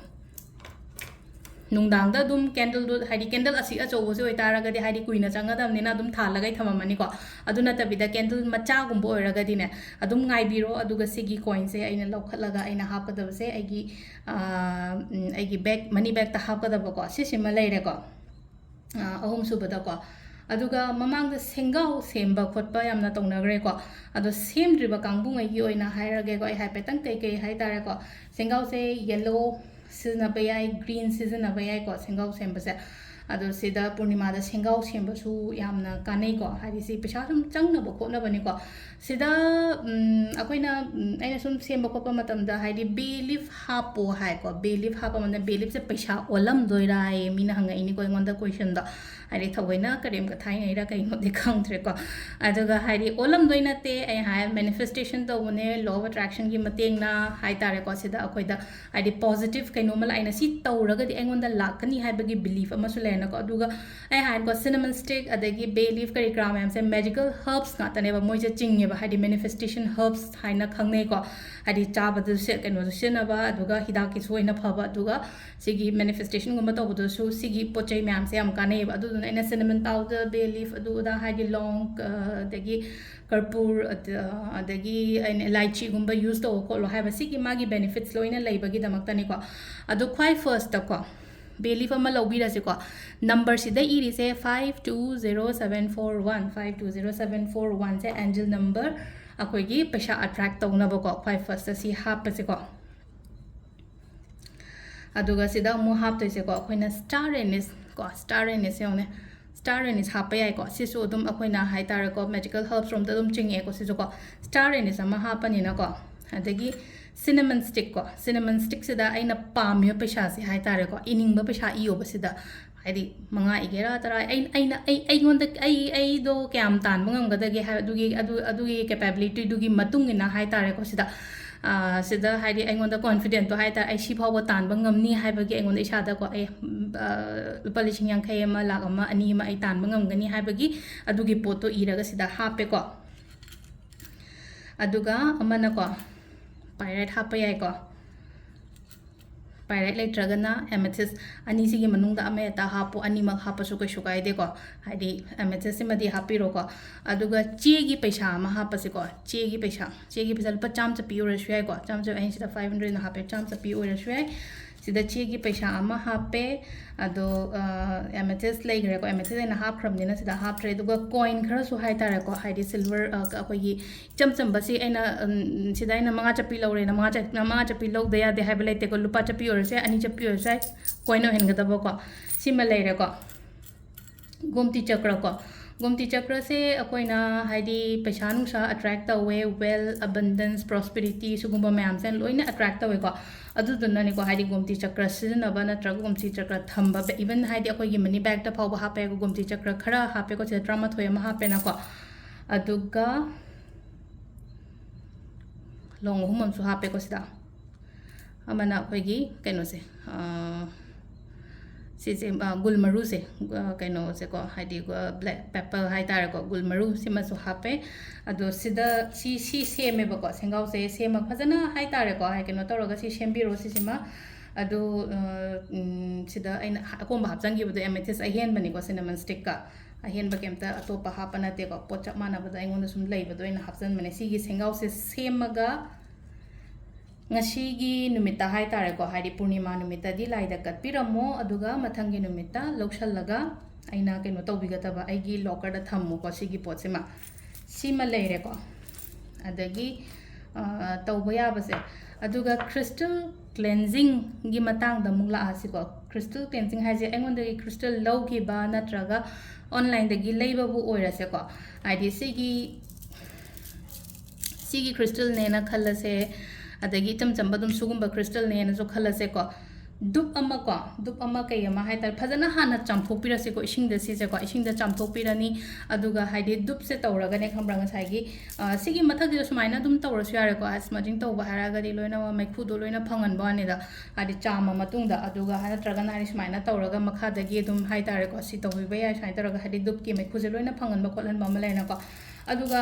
ꯅꯨꯡꯗꯥꯡꯗ ꯑꯗꯨꯝ candleꯗꯨ, ꯍꯥꯏꯗꯤ candle ꯑꯁꯤꯛ ꯑꯆꯧꯕꯁꯦ ꯑꯣꯏꯇꯥꯔꯒꯗꯤ, ꯍꯥꯏꯗꯤ ꯀꯨꯏꯅ ꯆꯪꯒꯗꯕꯅꯤꯅ ꯑꯗꯨꯝ ꯊꯥꯜꯂꯒ ꯑꯩ ꯊꯝꯃꯝꯃꯅꯤꯀꯣ꯫ ꯑꯗꯨ ꯅꯠꯇꯕꯤꯗ candle ꯃꯆꯥꯒꯨꯝꯕ ꯑꯣꯏꯔꯒꯗꯤꯅꯦ, ꯑꯗꯨꯝ ꯉꯥꯏꯕꯤꯔꯣ꯫ ꯑꯗꯨꯒ ꯁꯤꯒꯤ coinꯁꯦ ꯑꯩꯅ ꯂꯧꯈꯠꯂꯒ ꯑꯩꯅ ꯍꯥꯞꯀꯗꯕꯁꯦ ꯑꯩꯒꯤ, ꯑꯥ, ꯎꯝ, ꯑꯩꯒꯤ bag, money bagꯇ ꯍꯥꯞꯀꯗꯕꯀꯣ, ꯁꯤꯁꯤꯃ ꯂꯩꯔꯦꯀꯣ꯫ ꯑꯥ, ꯑꯍꯨꯝꯁꯨꯕꯗꯀꯣ꯫ ꯑꯗꯨꯒ ꯃꯃꯥꯡꯗ ꯁꯦꯡꯒꯥꯎ ꯁꯦꯝꯕ ꯈꯣꯠꯄ ꯌꯥꯝꯅ ꯇꯧꯅꯈ꯭ꯔꯦꯀꯣ꯫ ꯑꯗꯣ ꯁꯦꯝꯗ꯭ꯔꯤꯕ ꯀꯥꯡꯕꯨꯉꯩꯒꯤ ꯑꯣꯏꯅ ꯍꯥꯏꯔꯒꯦꯀꯣ, ꯑꯩ ꯍꯥꯏꯐꯦꯠꯇꯪ ꯀꯩꯀꯩ ꯍꯥꯏꯇꯥꯔꯦꯀꯣ꯫ ꯁꯦꯡꯒꯥꯎꯁꯦ yellow ꯁꯤꯖꯤꯟꯅꯕ ꯌꯥꯏ, green ꯁꯤꯖꯤꯟꯅꯕ ꯌꯥꯏꯀꯣ, ꯁꯦꯡꯒꯥꯎ ꯁꯦꯝꯕꯁꯦ꯫ ꯑꯗꯣ ꯁꯤꯗ ꯄꯨꯔꯅꯤꯃꯥꯗ ꯁꯦꯡꯒꯥꯎ ꯁꯦꯝꯕꯁꯨ ꯌꯥꯝꯅ ꯀꯥꯟꯅꯩꯀꯣ, ꯍꯥꯏꯗꯤ ꯁꯤ ꯄꯩꯁꯥ ꯁꯨꯝ ꯆꯪꯅꯕ ꯈꯣꯠꯅꯕꯅꯤꯀꯣ꯫ ꯁꯤꯗ, ꯎꯝ, ꯑꯩꯈꯣꯏꯅ, ꯎꯝ, ꯑꯩꯅ ꯁꯨꯝ ꯁꯦꯝꯕ ꯈꯣꯠꯄ ꯃꯇꯝꯗ, ꯍꯥꯏꯗꯤ, bay leaf ꯍꯥꯞꯄꯣ ꯍꯥꯏꯀꯣ, bay leaf ꯍꯥꯞꯄ ꯃꯇꯝꯗ bay leafꯁꯦ ꯄꯩꯁꯥ ꯑꯣꯜꯂꯝꯗꯣꯏꯔꯥꯌꯦ ꯃꯤꯅ ꯍꯪꯉꯛꯏꯅꯤꯀꯣ ꯑꯩꯉꯣꯟꯗ questionꯗꯣ꯫ ꯍꯥꯏꯗꯤ, ꯊꯑꯣꯏꯅ ꯀꯔꯦꯝ ꯀꯊꯥꯏꯅꯩꯔꯥ ꯀꯩꯅꯣꯗꯤ ꯈꯪꯗ꯭ꯔꯦꯀꯣ꯫ ꯑꯗꯨꯒ, ꯍꯥꯏꯗꯤ, ꯑꯣꯜꯂꯝꯗꯣꯏ ꯅꯠꯇꯦ, ꯑꯩ ꯍꯥꯏ, manifestationꯒꯤ ꯃꯇꯦꯡꯅ ꯍꯥꯏꯇꯥꯔꯦꯀꯣ꯫ ꯁꯤꯗ ꯑꯩꯈꯣꯏꯗ, ꯍꯥꯏꯗꯤ, positive ꯀꯩꯅꯣꯝꯃ ꯂꯥꯛꯑꯦꯅ, ꯁꯤ ꯇꯧꯔꯒꯗꯤ ꯑꯩꯉꯣꯟꯗ ꯂꯥꯛꯀꯅꯤ ꯍꯥꯏꯕꯒꯤ belief ꯑꯃꯁꯨ ꯂꯩꯔꯦꯅꯀꯣ꯫ ꯑꯗꯨꯒ ꯑꯩ ꯍꯥꯏꯀꯣ, cinnamon stick ꯑꯗꯒꯤ bay leaf ꯀꯔꯤ ꯀꯔꯥ ꯃꯌꯥꯝꯁꯦ magical herbs ꯉꯥꯛꯇꯅꯦꯕ, ꯃꯣꯏꯁꯦ ꯆꯤꯡꯉꯦꯕ, ꯍꯥꯏꯗꯤ manifestation herbs ꯍꯥꯏꯅ ꯈꯪꯅꯩꯀꯣ꯫ ꯍꯥꯏꯗꯤ ꯆꯥꯕꯗꯁꯨ ꯁꯤ-, ꯀꯩꯅꯣꯁꯨ ꯁꯤꯖꯤꯟꯅꯕ, ꯑꯗꯨꯒ ꯍꯤꯗꯥꯛꯀꯤꯁꯨ ꯑꯣꯏꯅ ꯐꯕ, ꯑꯗꯨꯒ ꯁꯤꯒꯤ manifestationꯒꯨꯝꯕ ꯇꯧꯕꯗꯁꯨ ꯁꯤꯒꯤ ꯄꯣꯠ ꯆꯩ ꯃꯌꯥꯝꯁꯦ ꯌꯥꯝ ꯀꯥꯟꯅꯩꯌꯦꯕ꯫ ꯑꯗꯨꯗꯨꯅ ꯑꯩꯅ cinnamon powder, bay leaf, ꯑꯗꯨ ꯑꯗꯥ, ꯍꯥꯏꯗꯤ ꯂꯣꯡ, ꯑ, ꯑꯗꯒꯤ ꯀꯔꯄꯨꯔ, ꯑꯗ-, ꯑꯗꯒꯤ ꯑꯩꯅ ꯏꯂꯥꯏꯆꯤꯒꯨꯝꯕ use ꯇꯧꯕ ꯈꯣꯠꯂꯣ ꯍꯥꯏꯕ, ꯁꯤꯒꯤ ꯃꯥꯒꯤ benefits ꯂꯣꯏꯅ ꯂꯩꯕꯒꯤꯗꯃꯛꯇꯅꯤꯀꯣ꯫ ꯑꯗꯣ ꯈ꯭ꯋꯥꯏ firstꯀꯣ, bay leaf ꯑꯃ ꯂꯧꯕꯤꯔꯁꯤꯀꯣ꯫ Numberꯁꯤꯗ ꯏꯔꯤꯁꯦ five two zero seven four one, five two zero seven four oneꯁꯦ angel number, ꯑꯩꯈꯣꯏꯒꯤ ꯄꯩꯁꯥ attract ꯇꯧꯅꯕꯀꯣ, ꯈ꯭ꯋꯥꯏ firstꯇ ꯁꯤ ꯍꯥꯞꯄꯁꯤꯀꯣ꯫ ꯑꯗꯨꯒ ꯁꯤꯗ ꯑꯃꯨꯛ ꯍꯥꯞꯇꯣꯏꯁꯦꯀꯣ, ꯑꯩꯈꯣꯏꯅ star anise ꯀꯣ, star anise ꯌꯦꯡꯉꯨꯅꯦ, star anise ꯍꯥꯞꯄ ꯌꯥꯏꯀꯣ꯫ ꯁꯤꯁꯨ ꯑꯗꯨꯝ ꯑꯩꯈꯣꯏꯅ ꯍꯥꯏꯇꯥꯔꯦꯀꯣ, magical herbs ꯔꯣꯝꯗ ꯑꯗꯨꯝ ꯆꯤꯡꯉꯛꯑꯦꯀꯣ ꯁꯤꯁꯨꯀꯣ꯫ Star anise ꯑꯃ ꯍꯥꯞꯄꯅꯤꯅꯀꯣ, ꯑꯗꯒꯤ cinnamon stick ꯀꯣ, cinnamon stickꯁꯤꯗ ꯑꯩꯅ ꯄꯥꯝꯃꯤꯕ ꯄꯩꯁꯥꯁꯦ ꯍꯥꯏꯇꯥꯔꯦꯀꯣ, ꯏꯅꯤꯡꯕ ꯄꯩꯁꯥ ꯏꯌꯣꯕ ꯁꯤꯗ꯫ ꯍꯥꯏꯗꯤ ꯃꯉꯥ ꯏꯒꯦꯔꯥ ꯇꯔꯥ, ꯑꯩ-, ꯑꯩꯅ, ꯑꯩ, ꯑꯩꯉꯣꯟꯗ, ꯑꯩ, ꯑꯩꯗꯣ ꯀꯌꯥꯝ ꯇꯥꯟꯕ ꯉꯝꯒꯗꯒꯦ ꯍꯥꯏ, ꯑꯗꯨꯒꯤ, ꯑꯗꯨ, ꯑꯗꯨꯒꯤ capabilityꯗꯨꯒꯤ ꯃꯇꯨꯡ ꯏꯟꯅ ꯍꯥꯏꯇꯥꯔꯦꯀꯣ ꯁꯤꯗ꯫ ꯑꯥ, ꯁꯤꯗ ꯍꯥꯏꯗꯤ ꯑꯩꯉꯣꯟꯗ confidentꯇꯣ ꯍꯥꯏꯇꯥꯔꯦ, ꯑꯩ ꯁꯤ ꯐꯥꯎꯕ ꯇꯥꯟꯕ ꯉꯝꯅꯤ ꯍꯥꯏꯕꯒꯤ ꯑꯩꯉꯣꯟꯗ ꯏꯁꯥꯗꯀꯣ, ꯑꯩ, ꯑꯥ, ꯂꯨꯄꯥ ꯂꯤꯁꯤꯡ ꯌꯥꯡꯈꯩ ꯑꯃ, ꯂꯥꯛ ꯑꯃ, ꯑꯅꯤ ꯑꯃ ꯑꯩ ꯇꯥꯟꯕ ꯉꯝꯒꯅꯤ ꯍꯥꯏꯕꯒꯤ ꯑꯗꯨꯒꯤ ꯄꯣꯠꯇꯣ ꯏꯔꯒ ꯁꯤꯗ ꯍꯥꯞꯄꯦꯀꯣ꯫ ꯑꯗꯨꯒ ꯑꯃꯅꯀꯣ, pyrite ꯍꯥꯞꯄ ꯌꯥꯏꯀꯣ꯫ Pyrite ꯂꯩꯇ꯭ꯔꯒꯅ amethyst, ꯑꯅꯤꯁꯤꯒꯤ ꯃꯅꯨꯡꯗ ꯑꯃ ꯍꯦꯛꯇ ꯍꯥꯞꯄꯣ, ꯑꯅꯤꯃꯛ ꯍꯥꯞꯄꯁꯨ ꯀꯩꯁꯨ ꯀꯥꯏꯗꯦꯀꯣ, ꯍꯥꯏꯗꯤ amethystꯁꯤꯃꯗꯤ ꯍꯥꯞꯄꯤꯔꯣꯀꯣ꯫ ꯑꯗꯨꯒ ꯆꯦꯒꯤ ꯄꯩꯁꯥ ꯑꯃ ꯍꯥꯞꯄꯁꯤꯀꯣ, ꯆꯦꯒꯤ ꯄꯩꯁꯥ, ꯆꯦꯒꯤ ꯄꯩꯁꯥ ꯂꯨꯄꯥ ꯆꯥꯝꯃ ꯆꯠꯄꯤ ꯑꯣꯏꯔꯁꯨ ꯌꯥꯏꯀꯣ, ꯆꯥꯝꯃ ꯆꯠꯄꯤ, ꯑꯩꯅ ꯁꯤꯗ five hundredꯅ ꯍꯥꯄꯦ, ꯆꯥꯝꯃ ꯆꯠꯄꯤ ꯑꯣꯏꯔꯁꯨ ꯌꯥꯏ꯫ ꯁꯤꯗ ꯆꯦꯒꯤ ꯄꯩꯁꯥ ꯑꯃ ꯍꯥꯞꯄꯦ꯫ ꯑꯗꯣ amethyst ꯂꯩꯈ꯭ꯔꯦꯀꯣ, amethyst ꯑꯩꯅ ꯍꯥꯞꯈ꯭ꯔꯕꯅꯤꯅ ꯁꯤꯗ ꯍꯥꯞꯇ꯭ꯔꯦ꯫ ꯑꯗꯨꯒ coin ꯈꯔꯁꯨ ꯍꯥꯏꯇꯥꯔꯦꯀꯣ, ꯍꯥꯏꯗꯤ silver, ꯑꯩꯈꯣꯏꯒꯤ ꯏꯆꯝ ꯆꯝꯕꯁꯤ ꯑꯩꯅ, ꯎꯝ, ꯁꯤꯗ ꯑꯩꯅ ꯃꯉꯥ ꯆꯠꯄꯤ ꯂꯧꯔꯦꯅ ꯃꯉꯥ ꯆꯠ-, ꯃꯉꯥ ꯆꯠꯄꯤ ꯂꯧꯗ ꯌꯥꯗꯦ ꯍꯥꯏꯕ ꯂꯩꯇꯦꯀꯣ, ꯂꯨꯄꯥ ꯆꯠꯄꯤ ꯑꯣꯏꯔꯁꯨ ꯌꯥꯏ, ꯑꯅꯤ ꯆꯠꯄꯤ ꯑꯣꯏꯔꯁꯨ ꯌꯥꯏ, coin ꯑꯣꯏꯍꯟꯒꯗꯕꯀꯣ꯫ ꯁꯤꯃ ꯂꯩꯔꯦꯀꯣ꯫ ꯒꯣꯝꯇꯤ ꯆꯀ꯭ꯔ ꯀꯣ, ꯒꯣꯝꯇꯤ ꯆꯀ꯭ꯔꯁꯦ ꯑꯩꯈꯣꯏꯅ ꯍꯥꯏꯗꯤ ꯄꯩꯁꯥ ꯅꯨꯡꯁꯥ attract ꯇꯧꯋꯦ, wealth, abundance, prosperity, ꯁꯤꯒꯨꯝꯕ ꯃꯌꯥꯝꯁꯦ ꯂꯣꯏꯅ attract ꯇꯧꯋꯦꯀꯣ꯫ ꯑꯗꯨꯗꯨꯅꯅꯦꯀꯣ, ꯍꯥꯏꯗꯤ ꯒꯣꯝꯇꯤ ꯆꯀ꯭ꯔ ꯁꯤꯖꯤꯟꯅꯕ ꯅꯠꯇ꯭ꯔꯒ ꯒꯣꯝꯇꯤ ꯆꯀ꯭ꯔ ꯊꯝꯕ, even ꯍꯥꯏꯗꯤ ꯑꯩꯈꯣꯏꯒꯤ money bagꯇ ꯐꯥꯎꯕ ꯍꯥꯞꯄ ꯌꯥꯏꯀꯣ, ꯒꯣꯝꯇꯤ ꯆꯀ꯭ꯔ ꯈꯔ ꯍꯥꯞꯄꯦꯀꯣ, ꯁꯤꯗ ꯇꯔꯥꯃꯥꯊꯣꯏ ꯑꯃ ꯍꯥꯞꯄꯦꯅꯀꯣ꯫ ꯑꯗꯨꯒ ꯂꯣꯡ ꯑꯍꯨꯝ ꯑꯃꯁꯨ ꯍꯥꯞꯄꯦꯀꯣ ꯁꯤꯗ꯫ ꯑꯃꯅ ꯑꯩꯈꯣꯏꯒꯤ ꯀꯩꯅꯣꯁꯦ, ꯑꯥ, ꯁꯤꯁꯦ, ꯑꯥ, ꯒꯨꯜ ꯃꯔꯨꯁꯦ, ꯑꯥ, ꯀꯩꯅꯣꯁꯦꯀꯣ, ꯍꯥꯏꯗꯤ, ꯑꯥ, black pepper ꯍꯥꯏꯇꯥꯔꯦꯀꯣ, ꯒꯨꯜ ꯃꯔꯨ ꯁꯤꯃꯁꯨ ꯍꯥꯞꯄꯦ꯫ ꯑꯗꯣ ꯁꯤꯗ ꯁꯤ, ꯁꯤ ꯁꯦꯝꯃꯦꯕꯀꯣ, ꯁꯦꯡꯒꯥꯎꯁꯦ ꯁꯦꯝꯃ ꯐꯖꯅ ꯍꯥꯏꯇꯥꯔꯦꯀꯣ, ꯍꯥꯏ, ꯀꯩꯅꯣ ꯇꯧꯔꯒ ꯁꯤ ꯁꯦꯝꯕꯤꯔꯣ ꯁꯤꯁꯤꯃ꯫ ꯑꯗꯣ, ꯑꯥ, ꯎꯝ, ꯁꯤꯗ ꯑꯩꯅ ꯑꯀꯣꯝꯕ ꯍꯥꯞꯆꯟꯈꯤꯕꯗꯣ amethyst ꯑꯍꯦꯟꯕꯅꯤꯀꯣ, cinnamon stickꯀ꯫ ꯑꯍꯦꯟꯕ ꯀꯩꯝꯇ ꯑꯇꯣꯞꯄ ꯍꯥꯞꯄ ꯅꯠꯇꯦꯀꯣ, ꯄꯣꯠ ꯆꯞ ꯃꯥꯟꯅꯕꯗꯣ ꯑꯩꯉꯣꯟꯗ ꯁꯨꯝ ꯂꯩꯕꯗꯣ ꯑꯩꯅ ꯍꯥꯞꯆꯟꯕꯅꯦ꯫ ꯁꯤꯒꯤ ꯁꯦꯡꯒꯥꯎꯁꯦ ꯁꯦꯝꯃꯒ ꯉꯁꯤꯒꯤ ꯅꯨꯃꯤꯠꯇ ꯍꯥꯏꯇꯥꯔꯦꯀꯣ, ꯍꯥꯏꯗꯤ ꯄꯨꯔꯅꯤꯃꯥ ꯅꯨꯃꯤꯠꯇꯗꯤ ꯂꯥꯏꯗ ꯀꯠꯄꯤꯔꯝꯃꯣ, ꯑꯗꯨꯒ ꯃꯊꯪꯒꯤ ꯅꯨꯃꯤꯠꯇ ꯂꯧꯁꯜꯂꯒ ꯑꯩꯅ ꯀꯩꯅꯣ ꯇꯧꯕꯤꯒꯗꯕ, ꯑꯩꯒꯤ lockerꯗ ꯊꯝꯃꯨꯀꯣ, ꯁꯤꯒꯤ ꯄꯣꯠꯁꯤꯃ꯫ ꯁꯤꯃ ꯂꯩꯔꯦꯀꯣ꯫ ꯑꯗꯒꯤ, ꯑ, ꯇꯧꯕ ꯌꯥꯕꯁꯦ, ꯑꯗꯨꯒ crystal cleansingꯒꯤ ꯃꯇꯥꯡꯗ ꯑꯃꯨꯛ ꯂꯥꯛꯑꯁꯤꯀꯣ꯫ Crystal cleansing ꯍꯥꯏꯁꯦ ꯑꯩꯉꯣꯟꯗꯒꯤ crystal ꯂꯧꯈꯤꯕ ꯅꯠꯇ꯭ꯔꯒ onlineꯗꯒꯤ ꯂꯩꯕꯕꯨ ꯑꯣꯏꯔꯁꯦꯀꯣ, ꯍꯥꯏꯗꯤ ꯁꯤꯒꯤ, ꯁꯤꯒꯤ crystalꯅꯦꯅ ꯈꯜꯂꯁꯦ, ꯑꯗꯒꯤ ꯏꯆꯝ ꯆꯝꯕ ꯑꯗꯨꯝ ꯁꯤꯒꯨꯝꯕ crystalꯅꯦꯅꯁꯨ ꯈꯜꯂꯁꯦꯀꯣ꯫ ꯗꯨꯞ ꯑꯃ ꯀꯣ, ꯗꯨꯞ ꯑꯃ ꯀꯩ ꯑꯃ ꯍꯥꯏꯇꯥꯔꯦ, ꯐꯖꯅ ꯍꯥꯟꯅ ꯆꯥꯝꯊꯣꯛꯄꯤꯔꯁꯤꯀꯣ, ꯏꯁꯤꯡꯗ ꯁꯤꯁꯦꯀꯣ, ꯏꯁꯤꯡꯗ ꯆꯥꯝꯊꯣꯛꯄꯤꯔꯅꯤ꯫ ꯑꯗꯨꯒ ꯍꯥꯏꯗꯤ ꯗꯨꯞꯁꯦ ꯇꯧꯔꯒꯅꯦ, ꯈꯪꯕ꯭ꯔꯥ, ꯉꯁꯥꯏꯒꯤ, ꯑ, ꯁꯤꯒꯤ ꯃꯊꯛꯁꯤꯗ ꯁꯨꯃꯥꯏꯅ ꯑꯗꯨꯝ ꯇꯧꯔꯁꯨ ꯌꯥꯔꯦꯀꯣ, smudging ꯇꯧꯕ ꯍꯥꯏꯔꯒꯗꯤ ꯂꯣꯏꯅꯃꯛ ꯃꯩꯈꯨꯗꯣ ꯂꯣꯏꯅ ꯐꯪꯍꯟꯕ ꯋꯥꯅꯤꯗ, ꯍꯥꯏꯗꯤ ꯆꯥꯝꯃ ꯃꯇꯨꯡꯗ꯫ ꯑꯗꯨꯒ ꯅꯠꯇ꯭ꯔꯒꯅ ꯍꯥꯏꯗꯤ ꯁꯨꯃꯥꯏꯅ ꯇꯧꯔꯒ ꯃꯈꯥꯗꯒꯤ ꯑꯗꯨꯝ ꯍꯥꯏꯇꯥꯔꯦꯀꯣ, ꯁꯤ ꯇꯧꯕꯤꯕ ꯌꯥꯏ꯫ ꯁꯨꯃꯥꯏꯅ ꯇꯧꯔꯒ ꯍꯥꯏꯗꯤ ꯗꯨꯞꯀꯤ ꯃꯩꯈꯨꯁꯦ ꯂꯣꯏꯅ ꯐꯪꯍꯟꯕ ꯈꯣꯠꯍꯟꯕ ꯑꯃ ꯂꯩꯔꯦꯅꯀꯣ꯫ ꯑꯗꯨꯒ